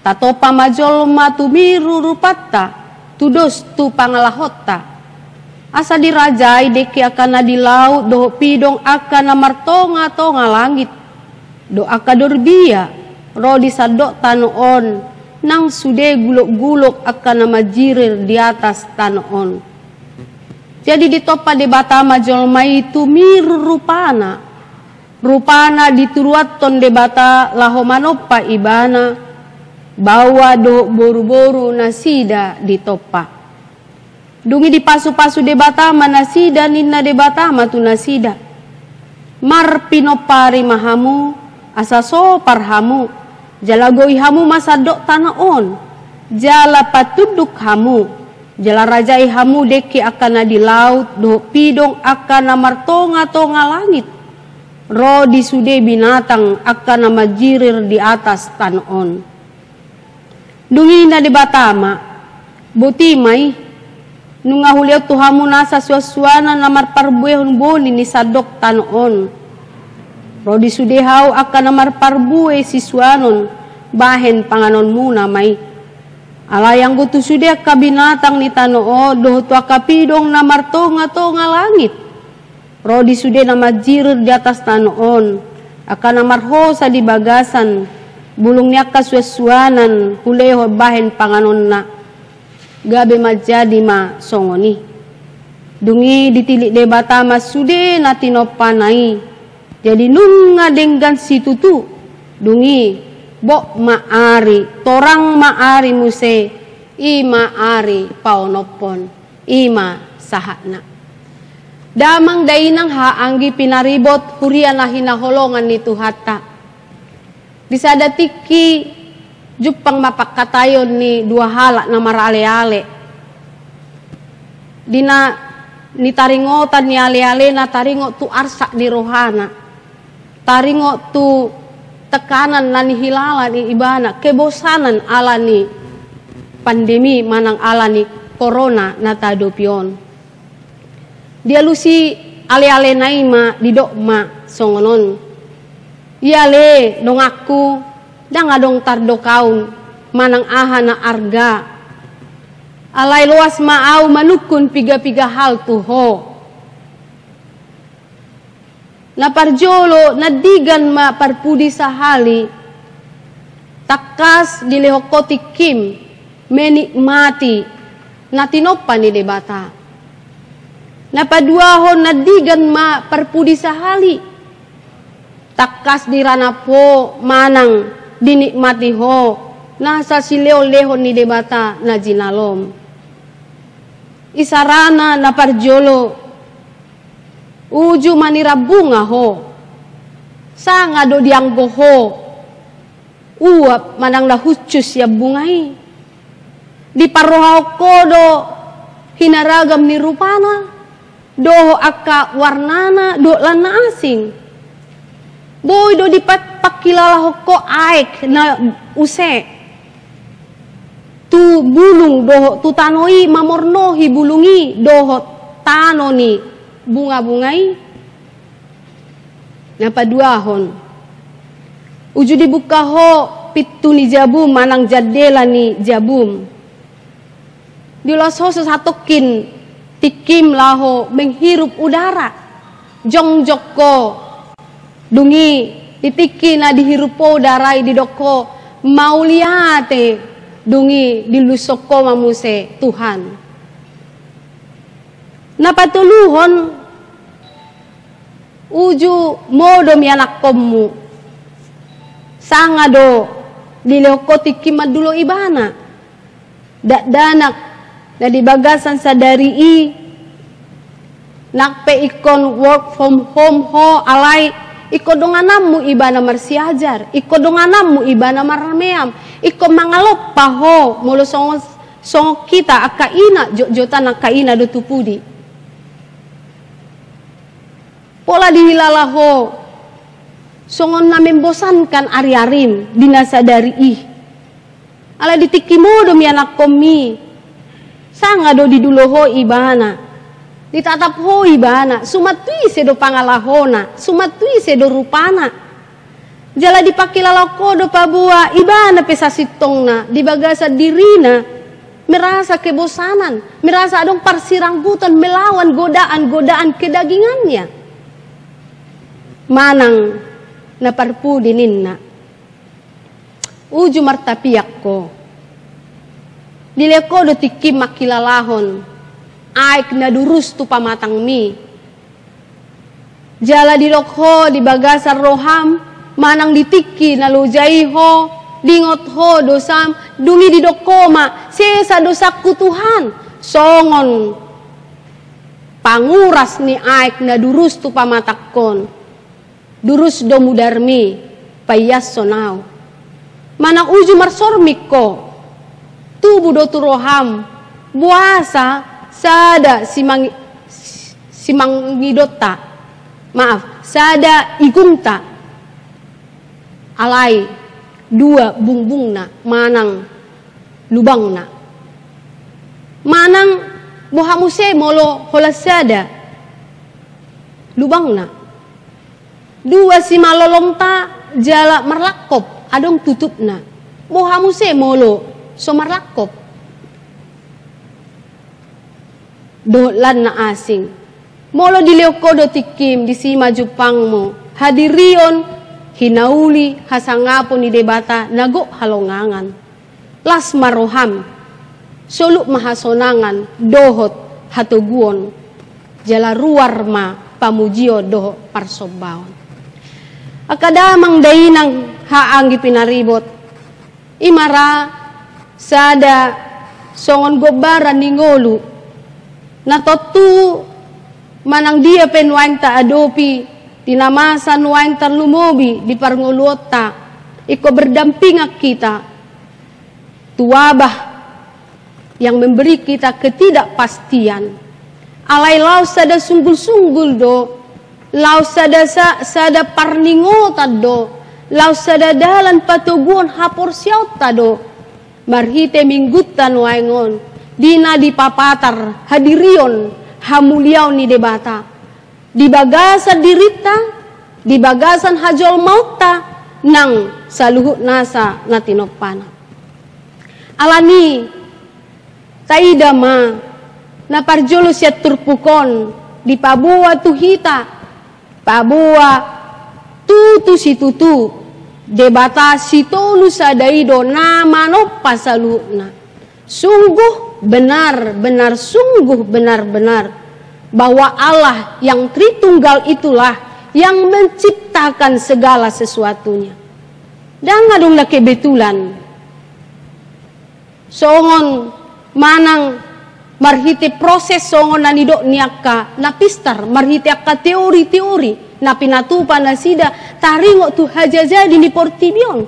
tatompa ma jolma tumiru rupanta, tudos tu pangalahonta. Asa dirajai dengke angka na di laut dohot pidong angka na martongatonga langit, dohot angka dorbia ro di sandok tano on, nang sude gulokgulok angka na manjirir di atas tano on. Jadi ditompa Debata ma jolma i tumiru rupana. Rupana dituruanhon Debata laho manompa ibana, baoa dohot boruboru nasida ditompa. Dung i dipasupasu Debata ma nasida, ninna Debata ma tu nasida: Marpinompari ma hamu, asa sopar hamu, jala goi hamu ma sandok tano on, jala patunduk hamu, jala rajai hamu dengke angka na di laut dohot pidong angka na martongatonga langit, ro di sude binatang angka na manjirir di atas tano on. Dung i ninna Debata ma: Boti ma i, nunga hulehon tu hamu nasa suansuanan na marparbuehon boni ni sandok tano on, ro di sude hau angka na marparbue sisuanon bahen panganonmuna ma i. Alai anggo tu sude angka binatang ni tano on dohot tu angka pidong na martongatonga langit, ro di sude na manjirir di atas tano on, angka na marhosa di bagasan bulung ni angka suansuanan hulehon bahen panganonna, gabe manjadi ma songon i. Dung i ditilik Debata ma sude na tinompana i, jadi nunga denggan situtu. Dung i bok ma ari, torang ma ari muse, i ma ari paonomhon. I ma sahatna. Damang dainang, haha anggi pinaribot, huria na hinaholongan ni Tuhanta. Di sada tingki jumpang ma pangkataion ni dua halak na maraleale. Di na nitaringotan ni alealena, taringot tu arsak ni rohana. Taringot tu tekanan na nihilala ni ibana, kebosanan ala ni pandemi manang ala ni korona na tahadopi on. Dialusi alealena i ma, didok ma songon on: Ia ale, donganku, ndang adong tardokaon manang aha na arga. Alai loas ma ahu manungkun pigapiga hal tu ho. Na parjolo, nandigan ma parpudi sahali, tangkas dilehon ho tingkim menikmati na tinompa ni Debata. Na paduahon, nandigan ma parpudi sahali, tangkas diranap ho manang dinikmati ho nasa silehonlehon ni Debata na jinalom. Isarana na parjolo, uju manirap bunga ho, sanga do dianggo ho uap manang na hushus sian bunga i. Diparrohahon ho do hinaragam ni rupana, dohot angka warnana, dohot lan na asing. Boi do dipa-, pangkilalahon ho aek na use tu bulung dohot tu tano i, mamornohi bulung i dohot tano ni bungabunga i. Na paduahon, uju dibuka ho pintu ni jabum manang jandela ni jabum. Diloas ho satongkin tingkim laho menghirup udara. Jongjong ho. Dung i di tingki na dihirup ho udara i, didok ho: Mauliate, Dung i dilushon ho ma muse Tuhan. Na patoluhon, uju modom ianakkonmu. Sanga do dilehon ho tingki mandulo ibana. Dakdanak na di bagasan sadari i, nang pe ingkon work from home ho, alai ingkon dongananmu ibana marsiajar, ingkon dongananmu ibana marmeam, ingkon mangalompa ho, molo songon, songon hita angka ina, jotjotan angka ina do tu pudi. Pola dihilala ho songon na membosankan ariarim di na sadari i. Alai di tingki modom ianakkonmi, sanga do didulo ho ibana, ditatap ho ibana, suman tu ise do pangalahona, suman tu ise do rupana. Jala dipangkilala ho do paboa ibana pe sasintongna di bagasan dirina merasa kebosanan, merasa adong parsirangguton melawan godaan-godaan kedagingannya. Manang na parpudi ninna, uju martapiak ho. Dilehon ho do tingkim mangkilalahon aek na durus tu pamatangmi. Jala didok ho di bagasan roham, manang di tingki na loja i ho, diingot ho dosam, dung i didok ho ma, sesa dosangku Tuhan, songon panguras ni aek na durus tu pamatangkon. Durus do mudarmi, paiashon ahu. Manang uju marsormik ho, tubu do tu roham boasa sada simangi-, simangidonta, maaf, sada igungta, alai dua bungbungna manang lubangna. Manang boha muse molo holan sada lubangna. Dua simalolongta jala marlangkop, adong tutupna. Boha muse molo so marlangkop? Dohot lan na asing. Molo dilehon ho do tingkim, disi ma jumpangmu hadirion, hinauli, hasangapon ni Debata na gok halongangan. Las ma roham, soluk ma hasonangan dohot hatoguon, jala ruar ma pamujion dohot parsombaon. Angka damang dainang, haha anggi pinaribot, i ma ra sada songon gombaran ni ngolu, na tontu manang dia pe nuaeng taadopi, di na masa nuaeng tarlumobi di parngoluonta, ingkon berdampingan hita tu wabah yang memberi kita ketidakpastian. Alai laos sada sunggul-sunggul do, laos sada sa-, sada parningotan do, laos sada dalan patoguon haporseaonta do, marhite minggunta nuaeng on, di na dipapatar hadirion hamuliaon ni Debata di bagasan dirinta, di bagasan hajolmaonta, nang saluhut nasa na tinompana. Alani, taida ma na parjolo sian turpuk on dipaboa tu hita, paboa tutu situtu Debata sitolu sada i do na manompa saluhutna. Sungguh benar, benar, sungguh benar-benar bahwa Allah yang Tritunggal itulah yang menciptakan segala sesuatunya. Ndang adong na kebetulan. Songon manang marhite proses songon na nidok ni angka na pistar, marhite angka teori-teori na pinatupa nasida, taringot tu hajajadi ni portibi on.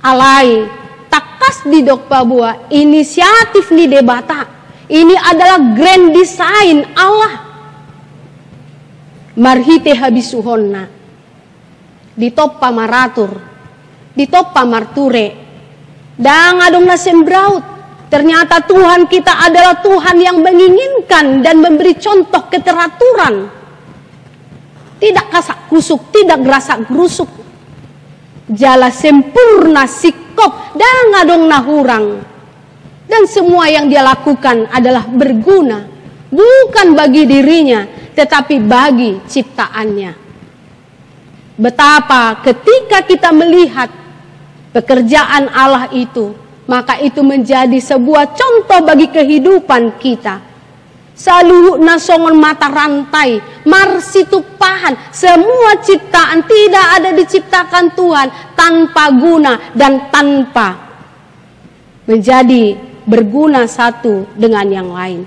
Alai, tangkas didok paboa inisiatif ni Debata. Ini adalah grand design Allah. Marhite habisuhonna. Ditompa maratur. Ditompa marture. Ndang adong na sembraut. Ternyata Tuhan kita adalah Tuhan yang menginginkan dan memberi contoh keteraturan. Tidak kasak-kusuk, tidak gerasak-gerusuk. Jala sempurna, singkop, ndang adong na hurang. Dan semua yang dia lakukan adalah berguna, bukan bagi dirinya, tetapi bagi ciptaannya. Betapa ketika kita melihat pekerjaan Allah itu, Maka itu menjadi sebuah contoh bagi kehidupan kita. Saluhutna songon mata rantai, marsitumpahan, semua ciptaan tidak ada diciptakan Tuhan tanpa guna dan tanpa menjadi berguna satu dengan yang lain.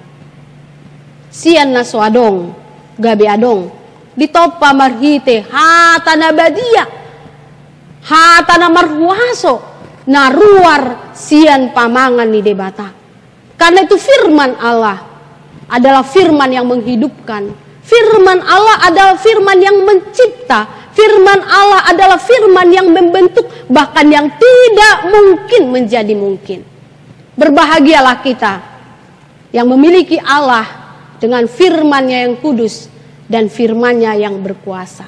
Sian na so adong, gabe adong, ditompa marhite hata na badia, hata na marhuaso, na ruar sian pamangan ni Debata. Karena itu firman Allah adalah firman yang menghidupkan. Firman Allah adalah firman yang mencipta. Firman Allah adalah firman yang membentuk, bahkan yang tidak mungkin menjadi mungkin. Berbahagialah kita yang memiliki Allah dengan firman-Nya yang kudus dan firman-Nya yang berkuasa.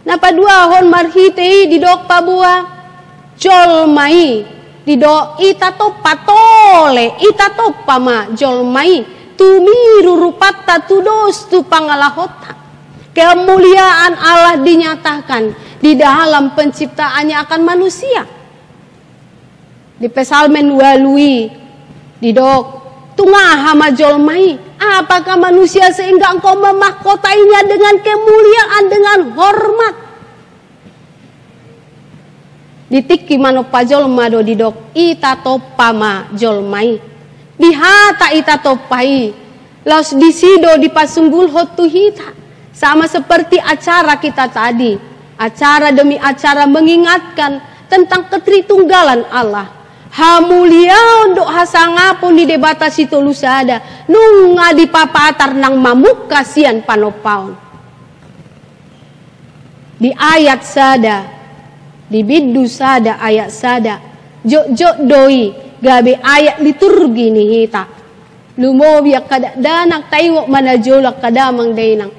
Na paduahon, marhite i didok paboa jolma i, didok ita tompa, tole ita tompa ma jolma i, tumiru rupanta tu dos tu pangalahonta. Kemuliaan Allah dinyatakan di dalam penciptaannya akan manusia. Di Psalmen ualu i didok, tung aha ma jolma i? Apakah manusia sehingga engkau memahkotainya dengan kemuliaan, dengan hormat? Di tingki manompa jolma do didok, ita tompa ma jolma i. Di hata ita tompa i, laos disi do dipasunggulhon tu hita. Sama seperti acara kita tadi, acara demi acara mengingatkan tentang ketritunggalan Allah. Hamuliaon dohot hasangapon ni Debata Sitolu Sada nunga dipapatar nang mamungka sian panompaon. Di ayat sada, di bindu sada ayat sada, jotjot do i gabe ayat liturgi ni hita. Lumobi angka dakdanak, taingot ma na jolo angka damang dainang.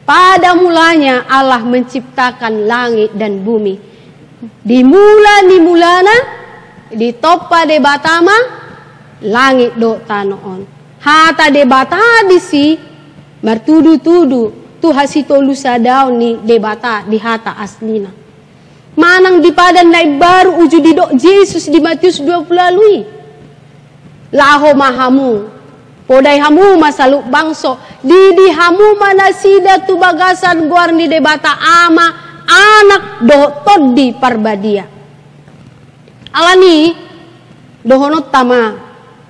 Pada mulanya Allah menciptakan langit dan bumi. Di mula ni mulana, ditompa Debata ma langit dohot tano on. Hata Debata disi martudutudu tu hasitolusadaon ni Debata di hata aslina. Manang di Padan na Imbaru uju didok Jesus di Matius dua pulu ualu i, laho ma hamu, podai hamu ma saluhut bangso, didi hamu ma nasida tu bagasan goar ni Debata Ama, Anak dohot Tondi Parbadia. Alani i, dohononta ma,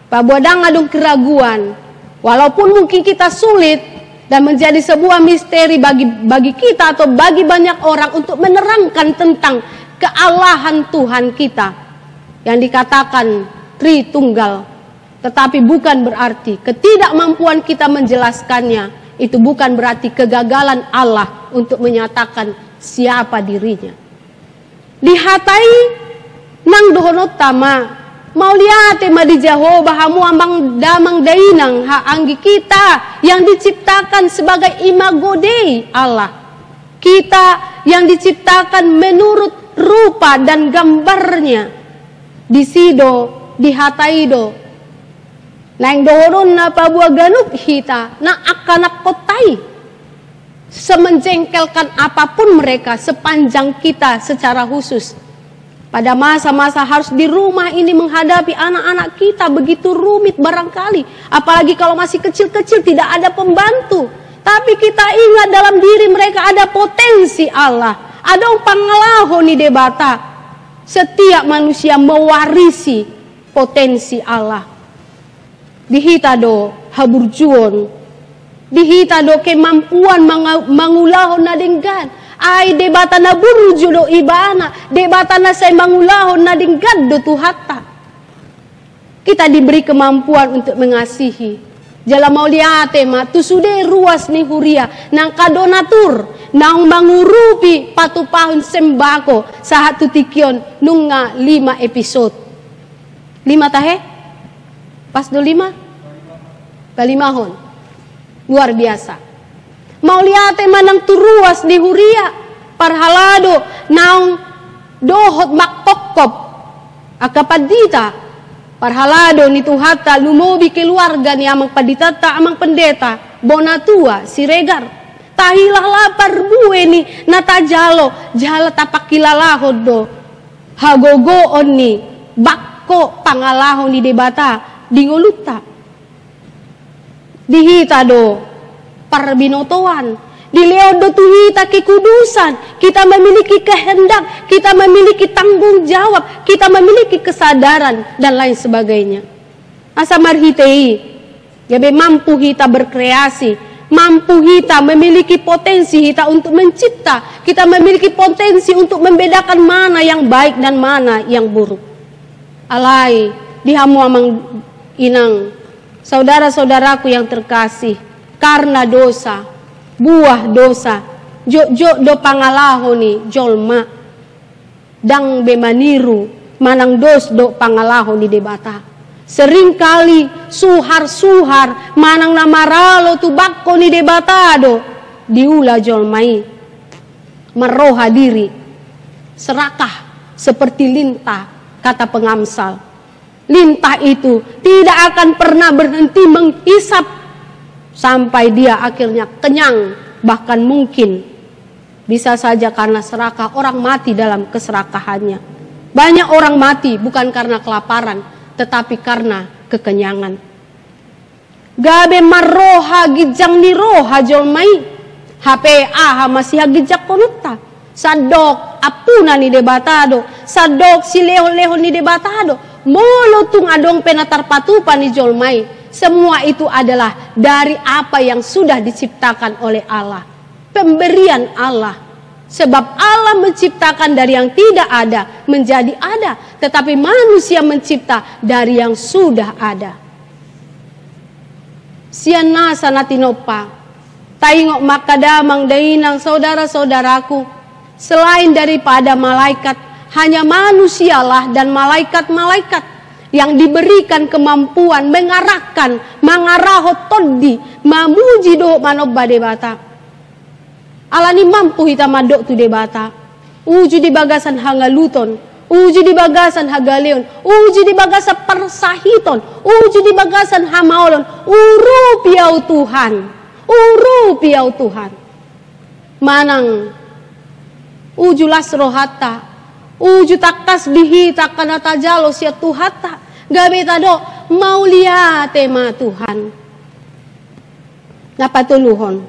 paboa ndang adong keraguan, walaupun mungkin kita sulit dan menjadi sebuah misteri bagi, bagi kita atau bagi banyak orang untuk menerangkan tentang keallahan Tuhan kita yang dikatakan Tritunggal. Tetapi bukan berarti ketidakmampuan kita menjelaskannya, itu bukan berarti kegagalan Allah untuk menyatakan siapa dirinya. Di hata i nang dohononta ma, mauliate ma di Jahowa hamu amang damang dainang, haha anggi, kita yang diciptakan sebagai imago Dei Allah. Kita yang diciptakan menurut rupa dan gambarnya. Disi do, di hata i do naeng dohononna paboa ganup hita na angka anakhonta i, semenjengkelkan apapun mereka, sepanjang kita secara khusus pada masa-masa harus di rumah ini menghadapi anak-anak kita begitu rumit barangkali, apalagi kalau masih kecil-kecil tidak ada pembantu. Tapi kita ingat dalam diri mereka ada potensi Allah, adong pangalaho ni Debata. Setiap manusia mewarisi potensi Allah. Di hita do haburjuon, di hita do kemampuan manga-, mangulahon na denggan. Ai Debata na burju do Ibana, Debata na sai mangulahon na denggan do Tuhanta. Kita diberi kemampuan untuk mengasihi. Jala mauliate ma tu sude ruas ni huria, nang angka donatur naung mangurupi patupahon sembako sahat tu tingki on, nunga lima episode. Lima tahe? Pas do lima? Palimahon. Luar biasa. Mauliate ma nang tu ruas ni huria, parhalado naung dohot mangkophop angka pandita, parhalado ni Tuhanta, lumobi keluarga ni amang panditanta, amang pendeta, bona tua Siregar. Tahilah lapar bue ni na tajalo, jala tapangkilalahon do hagogoon ni bak- Ko pangalaho ni Debata di ngolunta. Di hita do parbinotoan, dilehon do tu hita kekudusan, kita memiliki kehendak, kita memiliki tanggung jawab, kita memiliki kesadaran, dan lain sebagainya. Asa marhite i, gabe mampu hita berkreasi, mampu hita memiliki potensi hita untuk mencipta, kita memiliki potensi untuk membedakan mana yang baik dan mana yang buruk. Alai, di hamu amang inang, saudara-saudaraku yang terkasih, karena dosa, buah dosa, jotjot do pangalaho ni jolma. Ndang be maniru manang dos do pangalaho ni Debata. Seringkali suhar-suhar manang na maralo tu bangko ni Debata do diula jolma i. Marroha diri, serakah seperti lintah, kata pengamsal. Lintah itu tidak akan pernah berhenti menghisap sampai dia akhirnya kenyang, bahkan mungkin bisa saja karena serakah orang mati dalam keserakahannya. Banyak orang mati bukan karena kelaparan, tetapi karena kekenyangan. Gabe marroha ginjang ni roha jolma i. Hape aha ma sihaginjangkononta? Sandok ampuna ni Debata do, sandok silehon-lehon ni Debata do. Molo tung adong pe na tarpatupa ni jolma i, semua itu adalah dari apa yang sudah diciptakan oleh Allah. Pemberian Allah. Sebab Allah menciptakan dari yang tidak ada menjadi ada, tetapi manusia mencipta dari yang sudah ada. Sian nasa na tinompa, taingot ma angka damang dainang, saudara-saudaraku, selain daripada malaikat, hanya manusialah dan malaikat-malaikat yang diberikan kemampuan mengarahkan, mangarahon tondi, mamuji dohot manomba Debata. Alani mampu hita mandok tu Debata, uju di bagasan hangaluton, uju di bagasan hagaleon, uju di bagasan parsahiton, uju di bagasan hamaolon, urupi au Tuhan, urupi au Tuhan. Manang uju las rohanta, uju tangkas di hita angka na tajalo sian Tuhanta, gabe tadok mauliate ma Tuhan. Na patoluhon,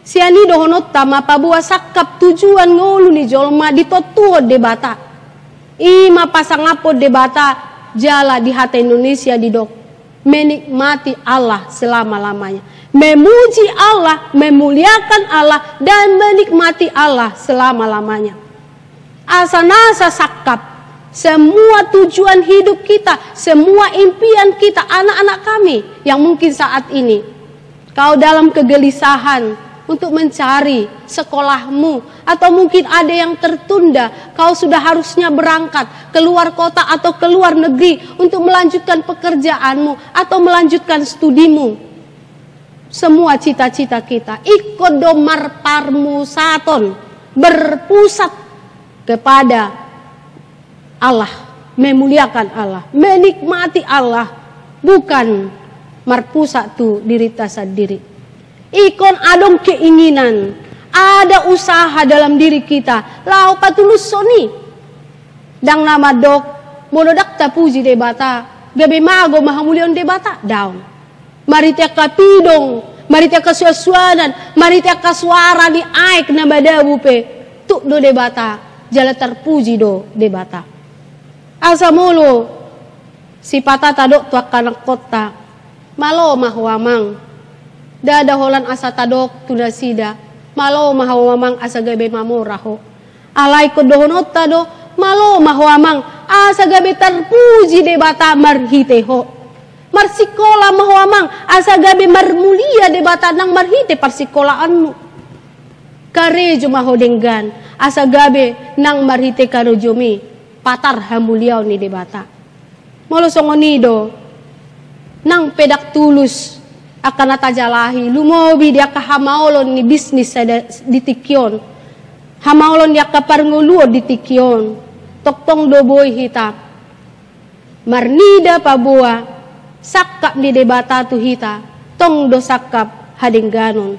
sian i dohononta ma paboa sangkap tujuan ngolu ni jolma ditontuhon Debata. I ma pasangaphon Debata jala di hata Indonesia didok menikmati Allah selama-lamanya. Memuji Allah, memuliakan Allah, dan menikmati Allah selama-lamanya. Asa nasa sangkap semua tujuan hidup kita, semua impian kita, anak-anak kami yang mungkin saat ini kau dalam kegelisahan untuk mencari sekolahmu, atau mungkin ada yang tertunda, kau sudah harusnya berangkat ke luar kota atau ke luar negeri untuk melanjutkan pekerjaanmu atau melanjutkan studimu. Semua cita-cita kita ingkon do marparmusaton, berpusat kepada Allah, memuliakan Allah, menikmati Allah, bukan marpusat tu dirinta sandiri. Ingkon adong keinginan, ada usaha dalam diri kita laho patulushon i. Ndang na mandok molo ndang tapuji Debata, gabe mago ma hamuliaon Debata, daong. Marhite angka pidong, marhite angka suansuanan, marhite angka suara ni aek na madabu pe, tuk do Debata, jala tarpuji do Debata. Asa molo sipata tadok tu angka anakkonta, malo ma ho amang. Ndada holan asa tadok tu nasida, malo ma ho amang asa gabe mamora ho. Alai ingkon dohononta do, malo ma ho amang, asa gabe tarpuji Debata marhite ho. Marsikola ma ho amang, asa gabe marmulia Debata nang marhite parsikolaanmu. Karejo ma ho denggan, asa gabe nang marhite karejomi patar hamuliaon ni Debata. Molo songon i do, nang pe ndang tulus angka na tajalahi, lumobi di angka hamaolon ni bisnis sada di tingki on, hamaolon ni angka parngoluon di tingki on, tongtong do boi hita marnida paboa sangkap ni Debata tu hita, tong do sangkap hadengganon.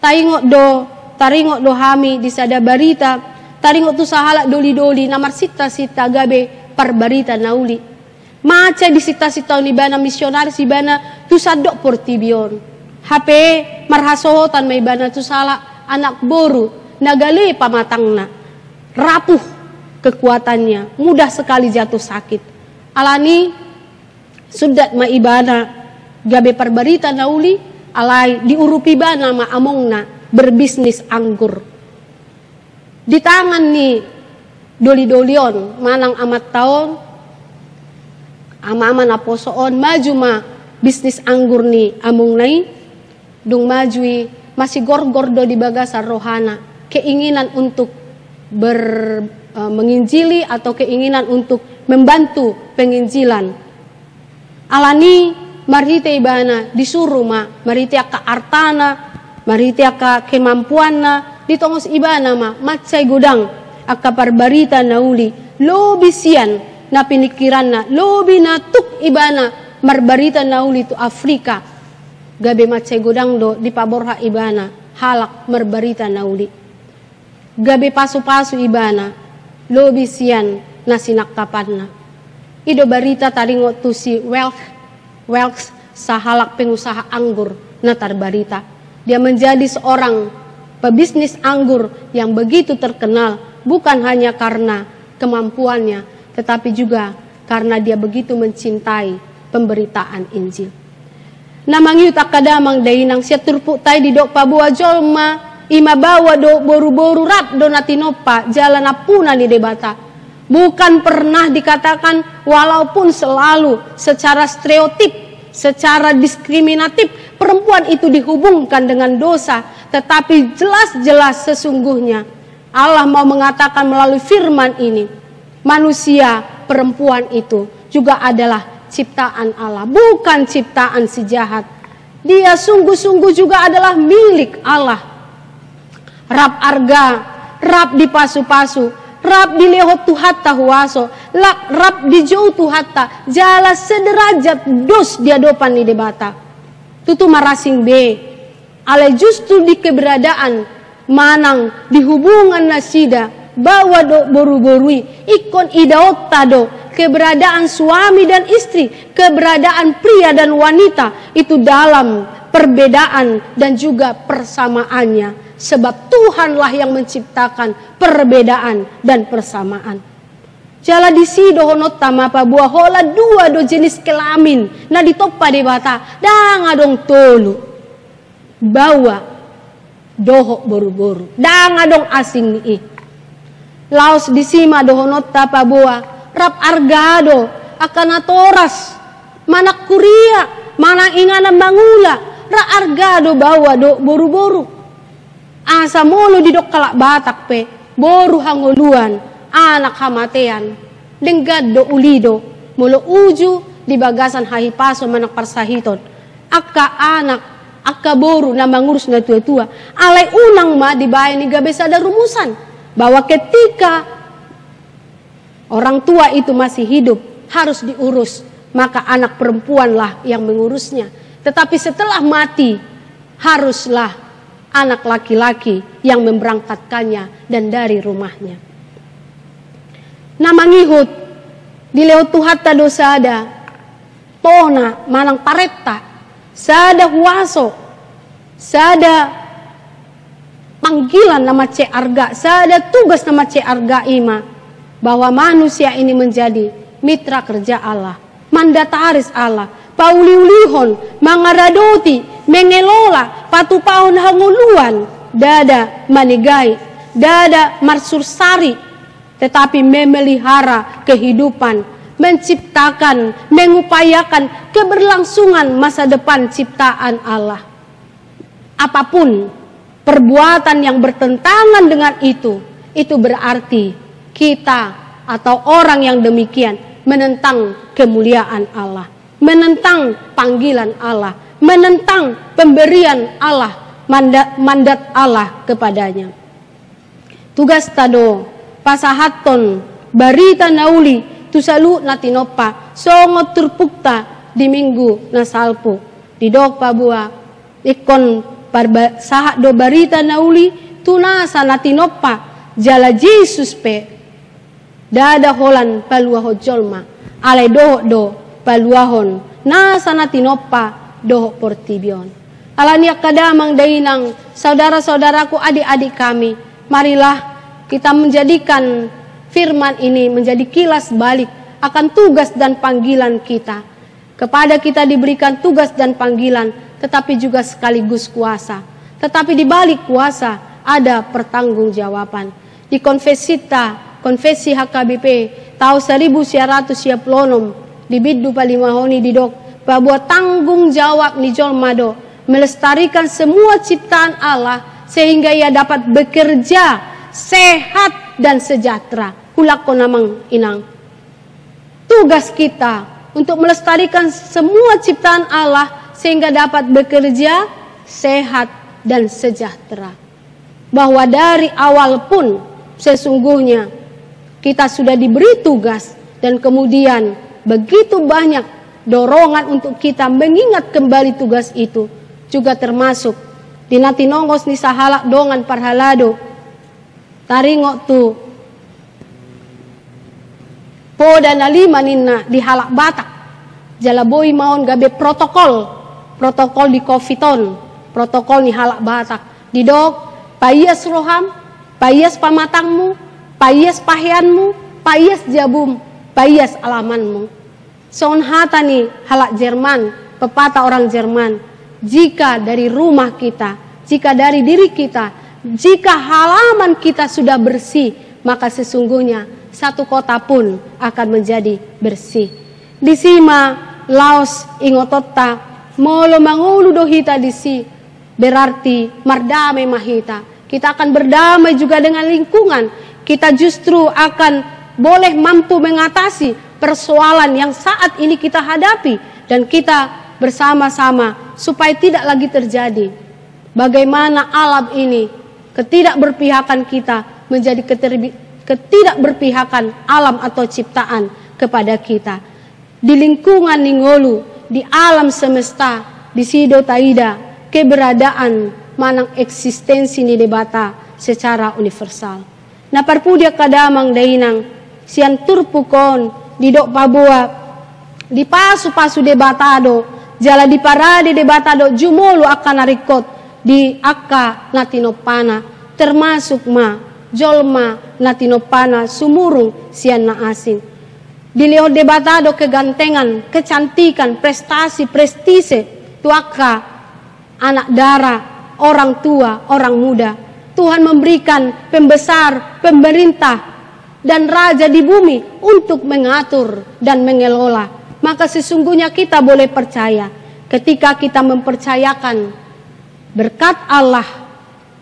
Taingot do, taringot do hami di sada barita, taringot tu sahalak dolidoli na marsintasinta gabe parbarita na uli. Mansai disinta-sintahon ibana misionaris ibana tu sandok portibi on. Hape marhasohotan ma ibana tu sahalak anak boru na gale pamatangna, rapuh kekuatannya, mudah sekali jatuh sakit. Alani sundat ma ibana gabe parbarita na uli, alai diurupi ibana ma amongna berbisnis anggur. Di tangan ni doli-doli on manang amanta on, ama-ama naposo on, maju ma bisnis anggur ni amongna i. Dung maju i, masigorgor do di bagasan rohana keinginan untuk ber-, eh, menginjili atau keinginan untuk membantu penginjilan. Alani marhite ibana disuru ma, marhite angka artana, marhite angka kemampuanna, ditongos ibana ma mansai godang angka parbarita na uli, lobi sian na pinikkiranna, lobi na tuk ibana marbarita na uli tu Afrika. Gabe mansai godang do dipaborhat ibana halak marbarita na uli. Gabe pasu-pasu ibana, lobi sian na sinangkapanna. I do barita taringot tu si Welch, Welch, sahalak pengusaha anggur na tarbarita. Dia menjadi seorang pebisnis anggur yang begitu terkenal, bukan hanya karena kemampuannya, tetapi juga karena dia begitu mencintai pemberitaan Injil. Na mangihut angka damang dainang, sian turpukta i didok paboa jolma, i ma baoa dohot boru-boru, rap do na tinompa jala nampuna ni Debata. Bukan pernah dikatakan, walaupun selalu secara stereotip, secara diskriminatif, perempuan itu dihubungkan dengan dosa, tetapi jelas-jelas sesungguhnya Allah mau mengatakan melalui firman ini, manusia perempuan itu juga adalah ciptaan Allah, bukan ciptaan si jahat. Dia sungguh-sungguh juga adalah milik Allah. Rap arga, rap dipasu-pasu, rap dilehon Tuhanta huaso, lak-, rap dijou Tuhanta, jala sederajat dos di adopan ni Debata. Tutu marasing be, alai justru di keberadaan manang di hubungan nasida baoa dohot boru-boru i, ingkon idaonta do keberadaan suami dan istri, keberadaan pria dan wanita itu dalam perbedaan dan juga persamaannya. Sebab Tuhanlah yang menciptakan perbedaan dan persamaan. Jala disi dohononta ma paboa holan dua do jenis kelamin na ditompa Debata, ndang adong tolu. Baoa dohot boru-boru, ndang adong asing ni i. Laos disi ma dohononta paboa rap arga do angka natoras, manang huria, manang inganan mangula, rap arga do baoa dohot boru-boru. Asa molo didok halak Batak pe, boru hangoluan, anak hamatean, denggan do ulido, molo uju di bagasan hahipason manang parsahiton. Angka anak, angka boru na mangurus na tua-tua. Alai unang ma dibaen i gabe sada rumusan, bahwa ketika orang tua itu masih hidup, harus diurus, maka anak perempuanlah yang mengurusnya. Tetapi setelah mati, haruslah anak laki-laki yang memberangkatkannya dan dari rumahnya. Na mangihut, dilehon Tuhanta do sada tona manang parenta, sada huaso, sada panggilan na mansai arga, sada tugas na mansai arga, i ma bahwa manusia ini menjadi mitra kerja Allah, mandataris Allah, pauli-ulihon, mangaradoti, mengelola, patupahon hangoluan, ndada manegai, ndada marsursari, tetapi memelihara kehidupan, menciptakan, mengupayakan keberlangsungan masa depan ciptaan Allah. Apapun perbuatan yang bertentangan dengan itu, itu berarti kita atau orang yang demikian menentang kemuliaan Allah, menentang panggilan Allah, menentang pemberian Allah, manda-, mandat Allah kepadanya. Tugasta do pasahathon barita na uli tu saluhut na tinompa, songon turpukta di minggu na salpu. Didok paboa ingkon parba-, sahat do barita na uli tu nasa na tinompa, jala Jesus pe ndada holan paluahon jolma. Alai dohot do paluahon nasa na tinompa dohot portibi on. Alani i angka damang dainang, saudara-saudaraku, adik-adik kami, marilah kita menjadikan firman ini menjadi kilas balik akan tugas dan panggilan kita. Kepada kita diberikan tugas dan panggilan, tetapi juga sekaligus kuasa. Tetapi di balik kuasa ada pertanggungjawaban. Di konfesita, konfesi H K B P, taon saribu sia ratus sia pulu onom, di bindu palimahon i didok, bahwa tanggung jawab ni jolma do melestarikan semua ciptaan Allah sehingga ia dapat bekerja sehat dan sejahtera. Hulak ko namang inang. Tugas kita untuk melestarikan semua ciptaan Allah sehingga dapat bekerja sehat dan sejahtera. Bahwa dari awal pun sesungguhnya kita sudah diberi tugas dan kemudian begitu banyak dorongan untuk kita mengingat kembali tugas itu, juga termasuk di na tinongos ni sahalak dongan parhalado. Taringot tu poda na lima ninna di halak Batak. Jala boi ma on gabe protokol, protokol di covid on, protokol ni halak Batak. Didok, paias roham, paias pamatangmu, paias paheanmu, paias jabum, paias alamanmu. Songon hata ni halak Jerman, pepatah orang Jerman, jika dari rumah kita, jika dari diri kita, jika halaman kita sudah bersih, maka sesungguhnya satu kota pun akan menjadi bersih. Disi ma laos ingotonta, molo mangolu do hita disi, berarti mardamai ma hita. Kita akan berdamai juga dengan lingkungan. Kita justru akan boleh mampu mengatasi persoalan yang saat ini kita hadapi dan kita bersama-sama supaya tidak lagi terjadi. Bagaimana alam ini, ketidakberpihakan kita menjadi keterbi-, ketidakberpihakan alam atau ciptaan kepada kita. Di lingkungan ni ngolu, di alam semesta, disi do taida keberadaan manang eksistensi ni Debata secara universal. Na parpudi angka damang dainang, sian turpuk on didok paboa, dipasupasu Debata do, jala diparade Debata do jumolo angka na ringkot di angka na tinompana, termasuk ma jolma na tinompana sumurung sian na asing. Dilehon Debata do kegantengan, kecantikan, prestasi, prestise tu angka anak dara, orang tua, orang muda. Tuhan memberikan pembesar, pemerintah, dan raja di bumi untuk mengatur dan mengelola. Maka sesungguhnya kita boleh percaya ketika kita mempercayakan berkat Allah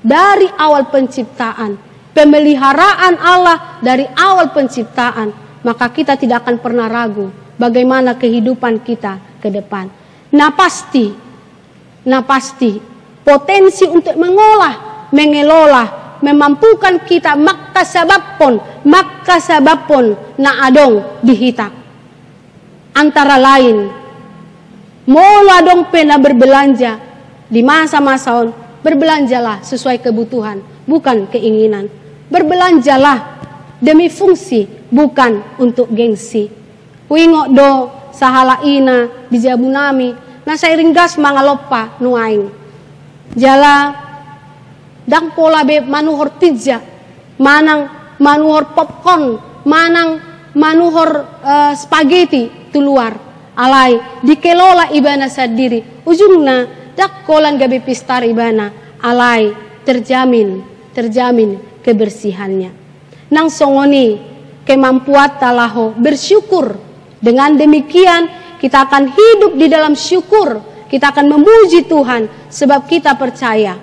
dari awal penciptaan, pemeliharaan Allah dari awal penciptaan, maka kita tidak akan pernah ragu bagaimana kehidupan kita ke depan. Na pasti, na pasti, potensi untuk mengolah, mengelola, memampukan kita mangkasababhon, mangkasababhon na adong di hita. Antara lain, molo adong pe na berbelanja di masa-masa on, berbelanjalah sesuai kebutuhan, bukan keinginan. Berbelanjalah demi fungsi, bukan untuk gengsi. Huingot do sahalak ina di jabu nami, na sai ringgas mangalompa nuaeng. Jala ndang pola be manuhor pizza, manang manuhor popcorn, manang manuhor, eh, spaghetti tu luar. Alai dikelola ibana sandiri, ujungna ndang holan gabe pistar ibana, alai terjamin, terjamin kebersihannya. Nang songon i kemampuanta laho bersyukur. Dengan demikian, kita akan hidup di dalam syukur. Kita akan memuji Tuhan sebab kita percaya.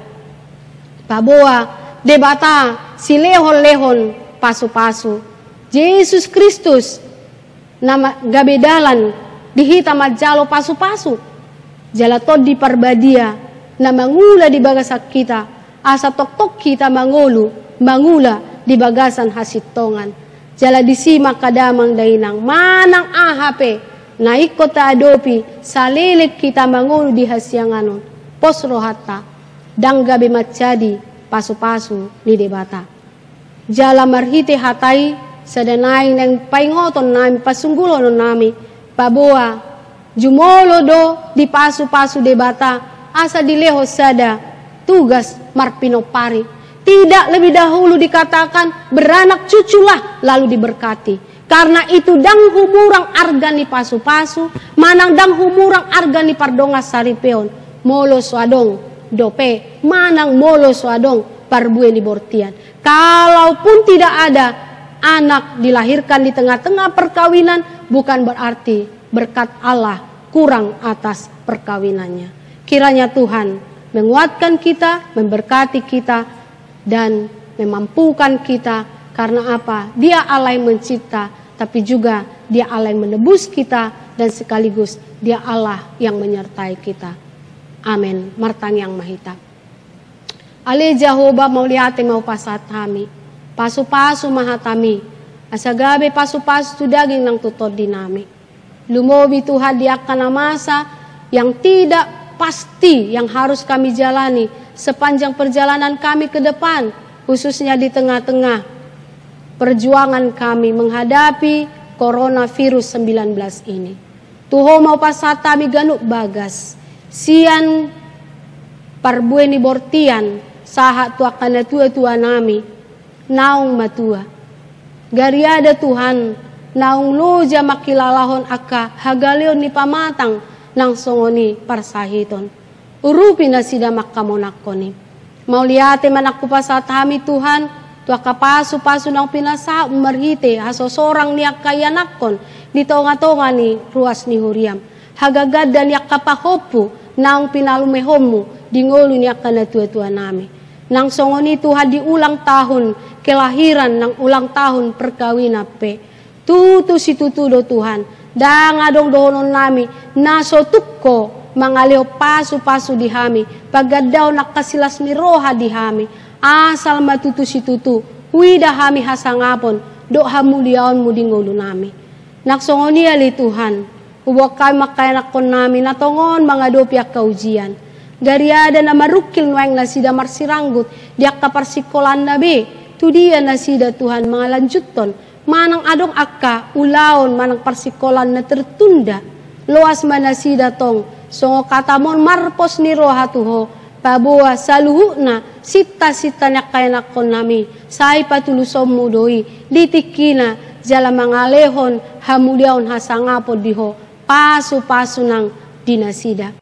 Paboa Debata silehon-lehon pasu-pasu. Jesus Kristus na ma-, gabe dalan di hita manjalo pasu-pasu. Jala Tondi Parbadia na mangula di bagasan hita, asa tongtong hita mangolu, mangula di bagasan hasintongan. Jala disi ma angka damang dainang, manang aha pe na ingkon taadopi saleleng hita mangolu di hasiangan on, pos rohanta, ndang gabe mansadi pasu-pasu ni Debata. Jala marhite hata i, Sada nai naeng paingoton nami, pasunggulhonon nami, paboa jumolo do dipasupasu Debata asa dilehon sada tugas marpinompari. Tidak lebih dahulu dikatakan, "Beranak cuculah, lalu diberkati." Karena itu, ndang humurang arga ni pasupasu, manang ndang humurang arga ni pardongan saripeon, molo so adong dope, manang molo so adong parbue ni bortian. Kalaupun tidak ada anak dilahirkan di tengah-tengah perkawinan, bukan berarti berkat Allah kurang atas perkawinannya. Kiranya Tuhan menguatkan kita, memberkati kita, dan memampukan kita. Karena apa? Dia Allah yang mencipta, tapi juga Dia Allah yang menebus kita, dan sekaligus Dia Allah yang menyertai kita. Amin. Martangiang ma hita. Ale Jahowa, mauliate ma hupasahat hami. Pasupasu ma hatami, asa gabe pasupasu tu daging nang tu tondinami. Lumobi Tuhan di angka na masa yang tidak pasti yang harus kami jalani sepanjang perjalanan kami ke depan, khususnya di tengah-tengah perjuangan kami menghadapi coronavirus sembilan belas ini. Tu Ho ma hupasahat hami ganup bagas, sian parbue ni bortian sahat tu angka natuatuanami naung matua. Gariada Tuhan naung loja mangkilalahon angka hagaleon ni pamatang nang songon i parsahiton. Urupi nasida mangkamonangkon i. Mauliate ma nang hupasahat hami Tuhan, tu angka pasupasu naung pinasahatMu marhite hasosorang ni angka ianakkon di tongatonga ni ruas ni huriaM. Hagagadda ni angka pahompu naung pinalumehonMu di ngolu ni angka natuatuanami. Nang songon i Tuhan di ulang tahun kelahiran nang ulang tahun perkawinan pe. Tutu situtu do Tuhan, ndang adong dohononnami na so tuk Ho mangalehon pasupasu di hami, pagandahon angka silas ni roha di hami, asal ma tutu situtu huida hami hasangapon dohot hamuliaonMu di ngolunami. Nang songon i ale Tuhan, huboan hami mangkaianakkonnami na tongon mangadopi angka ujian. Gariada na marungkil nuaeng nasida marsiranggut di angka parsingkolaanna be, tu dia nasida Tuhan mangalanjuthon, manang adong angka ulaon manang parsingkolaan na tertunda. Loas ma nasida tong, songon hataMon marpos ni roha tu Ho, paboa saluhutna sintasinta ni angka ianakkonnami, sai patulusonMu do i di tingkina jala mangalehon hamuliaon hasangapon di Ho, pasupasu nang di nasida.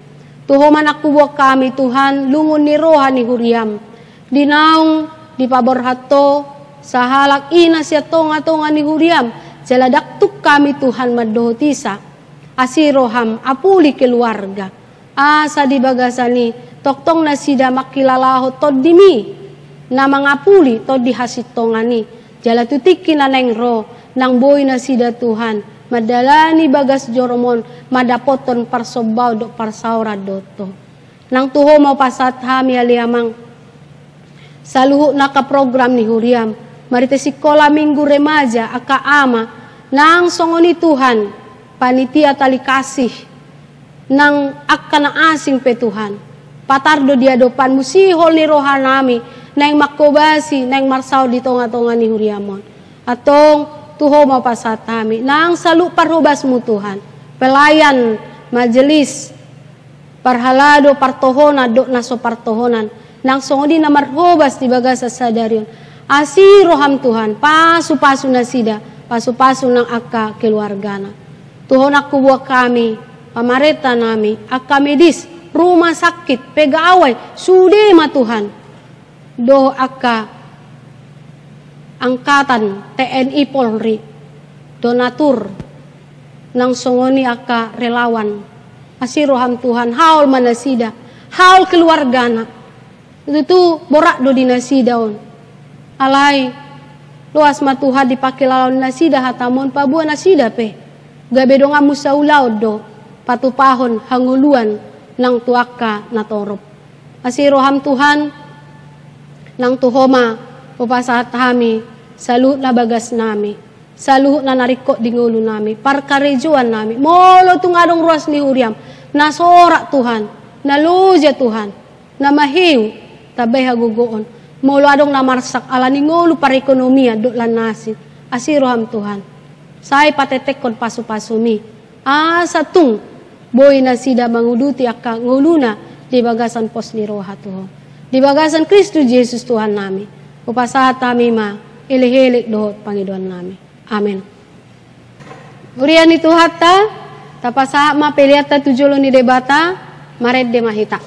Tu Ho ma nang huboan hami Tuhan, lungun ni roha ni huriaM. Di naung dipaborhat Ho sahalak ina sian tongatonga ni huriaM, jala ndang tuk hami Tuhan mandohot ise. Asi rohaM, apuli keluarga. Asa di bagasan i, tongtong nasida mangkilalahon TondiMi na mangapuli tondi hasintongan i. Jala tu tingki na naeng ro, nang boi nasida Tuhan mandalani bagas joroMon, mandapothon parsombaon dohot parsaoran dohot Ho. Nang tu Ho ma hupasahat hami ale Amang. Saluhutna angka program ni huriaM, marhite sikola minggu remaja, angka ama, nang songon i Tuhan, panitia tali kasih, nang angka na asing pe Tuhan. Patar do di adopanMu, sihol ni rohanami naeng manghobasi, naeng marsaor di tongatonga ni huriaMon. Antong tu Ho ma hupasahat hami nang saluhut parhobasMu Tuhan, pelayan majelis, parhalado partohonan dohot na so partohonan, nang songon i na marhobas di bagasan sadari on. Asi rohaM Tuhan, pasupasu nasida, pasupasu nang angka keluargana. Tu Ho nang huboan hami, pamarentanami, angka medis, rumah sakit, pegawai, sude ma Tuhan. Dohot angka angkatan TNI Polri, donatur, nang songon i angka relawan. Asi rohaM Tuhan, haol ma nasida, haol keluargana. Tutu borat do di nasida on. Alai, loas ma Tuhan dipangkilalahon nasida hataMon, paboa nasida pe gabe donganMu saulaon do patupahon hangoluan nang tu angka natorop. Asi rohaM Tuhan, nang tu Ho ma hupasahat hami saluhutna bagasnami, saluhutna na ringkot di ngolunami, parkarejoannami, molo tung adong ruas ni huriaM na sorak Tuhan, na loja Tuhan, na maheu, tambai hagogoon. Molo adong na marsak ala ni ngolu parekonomian dohot lan na asing, Asi roham Tuhan, sai patentekhon pasu-pasumi, asa tung boi nasida manguduti angka ngoluna di bagasan pos ni roha tu Ho. Di bagasan Kristus Jesus Tuhannami, hupasahat hami ma elek-elek dohot pangidoannami. Amen. Huria ni Tuhanta, tapasahat ma peleanta tu jolo ni Debata, marende ma hita.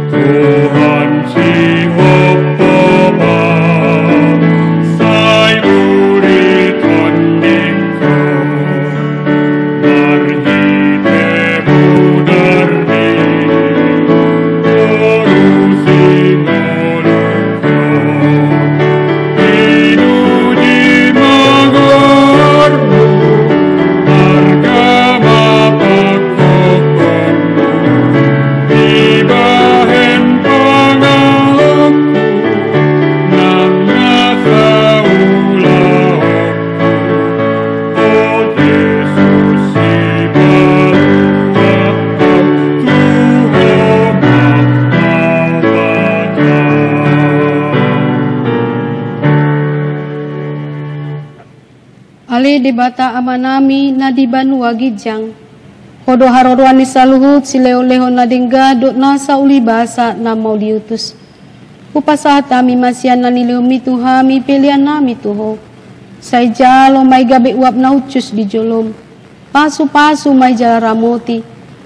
Tuhan sihompa sai uli tondingku. Marhite hudarni boru singolungku, dipuji ma goarmu, marga ma pangkokonmu, dibahen pangalongku, nang na saulahon. O Jesus, sipaluahon tu Ho ma au baca. Ale Debata Amanami na di banua ginjang, Ho do haroroan ni saluhut silehon-lehon na denggan dohot nasa ulibasa na mauliutus. Hupasahat hami ma sian na nilehonmi tu hami peleannami tu Ho. Sai jalo ma i gabe uap na uncus di jolom. Pasu-pasu ma i jala ramoti.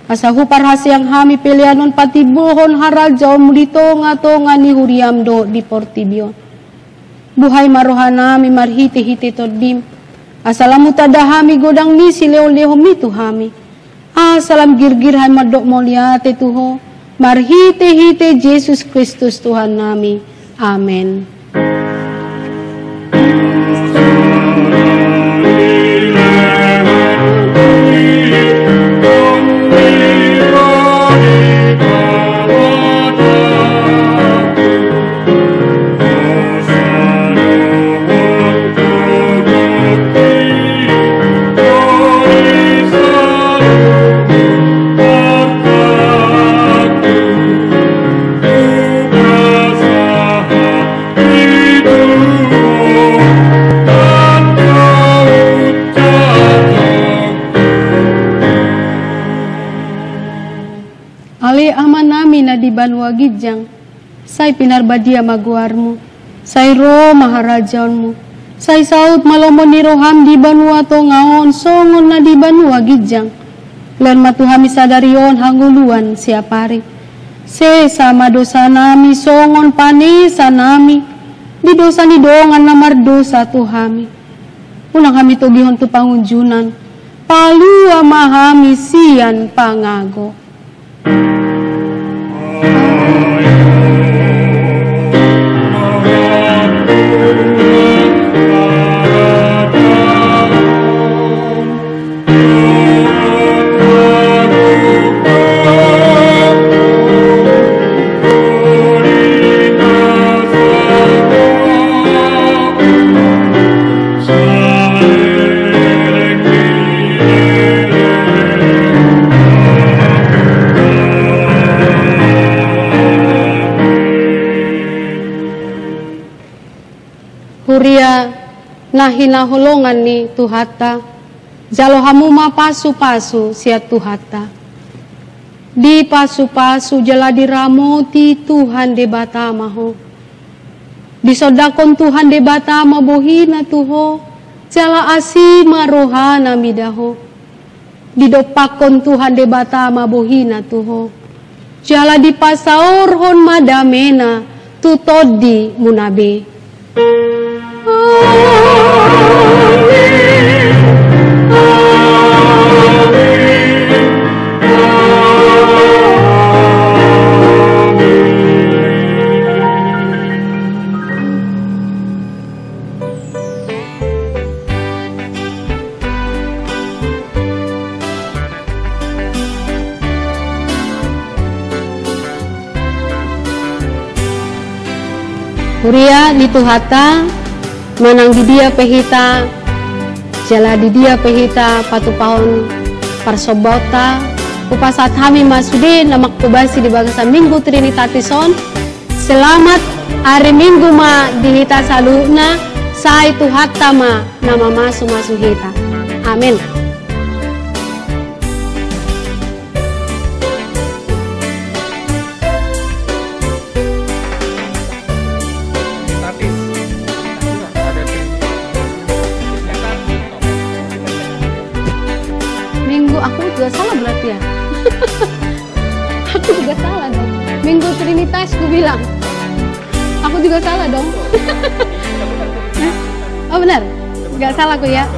Asa huparhaseang hami pelean on patimbohon harajaonmu di tonga-tonga ni huriam dohot di portibi on. Buhai ma rohanami marhite-hite Tondim. Asa lam hutanda hami godang ni silehon-lehonmi tu hami. Asa lam girgir hami mandok mauliate tu Ho, marhite-hite Jesus Kristus Tuhannami. Amen. Ale Amanami na di banua ginjang, sai pinarbadia ma goarmu, sai ro ma harajaonmu, sai saut ma lomo ni roham di banua tonga on songon na di banua ginjang. Lehon ma tu hami sadari on hangoluan siapari. Sesa ma dosanami songon panesanami di dosa ni dongan na mardosa tu hami. Unang hami togihon tu pangunjunan, palua ma hami sian pangago. Huria na hinaholongan ni Tuhanta, Jalo hamu ma pasupasu sian Tuhanta. Dipasupasu jala diramoti Tuhan Debata ma ho. Disondangkon Tuhan Debata ma bohina tu ho, jala asi ma rohana mida ho. Didompakkon Tuhan Debata ma bohina tu ho, jala dipasaorhon ma damena tu tondimuna be. Amen. Amen. Huria ni Tuhanta, manang di dia pe hita, jala di dia pe hita patupahon parsombaonta, hupasahat hami ma sude na manghobasi di bagasan Minggu Trinitatis on. Selamat ari Minggu ma di hita saluhutna, sai Tuhanta ma na mamasumasu hita. Amen. Minggu, aku juga salah berarti ya? Aku juga salah dong. Minggu Trinitas, ku bilang. Aku juga salah dong. Hah? Oh, benar? Nggak salah ku ya?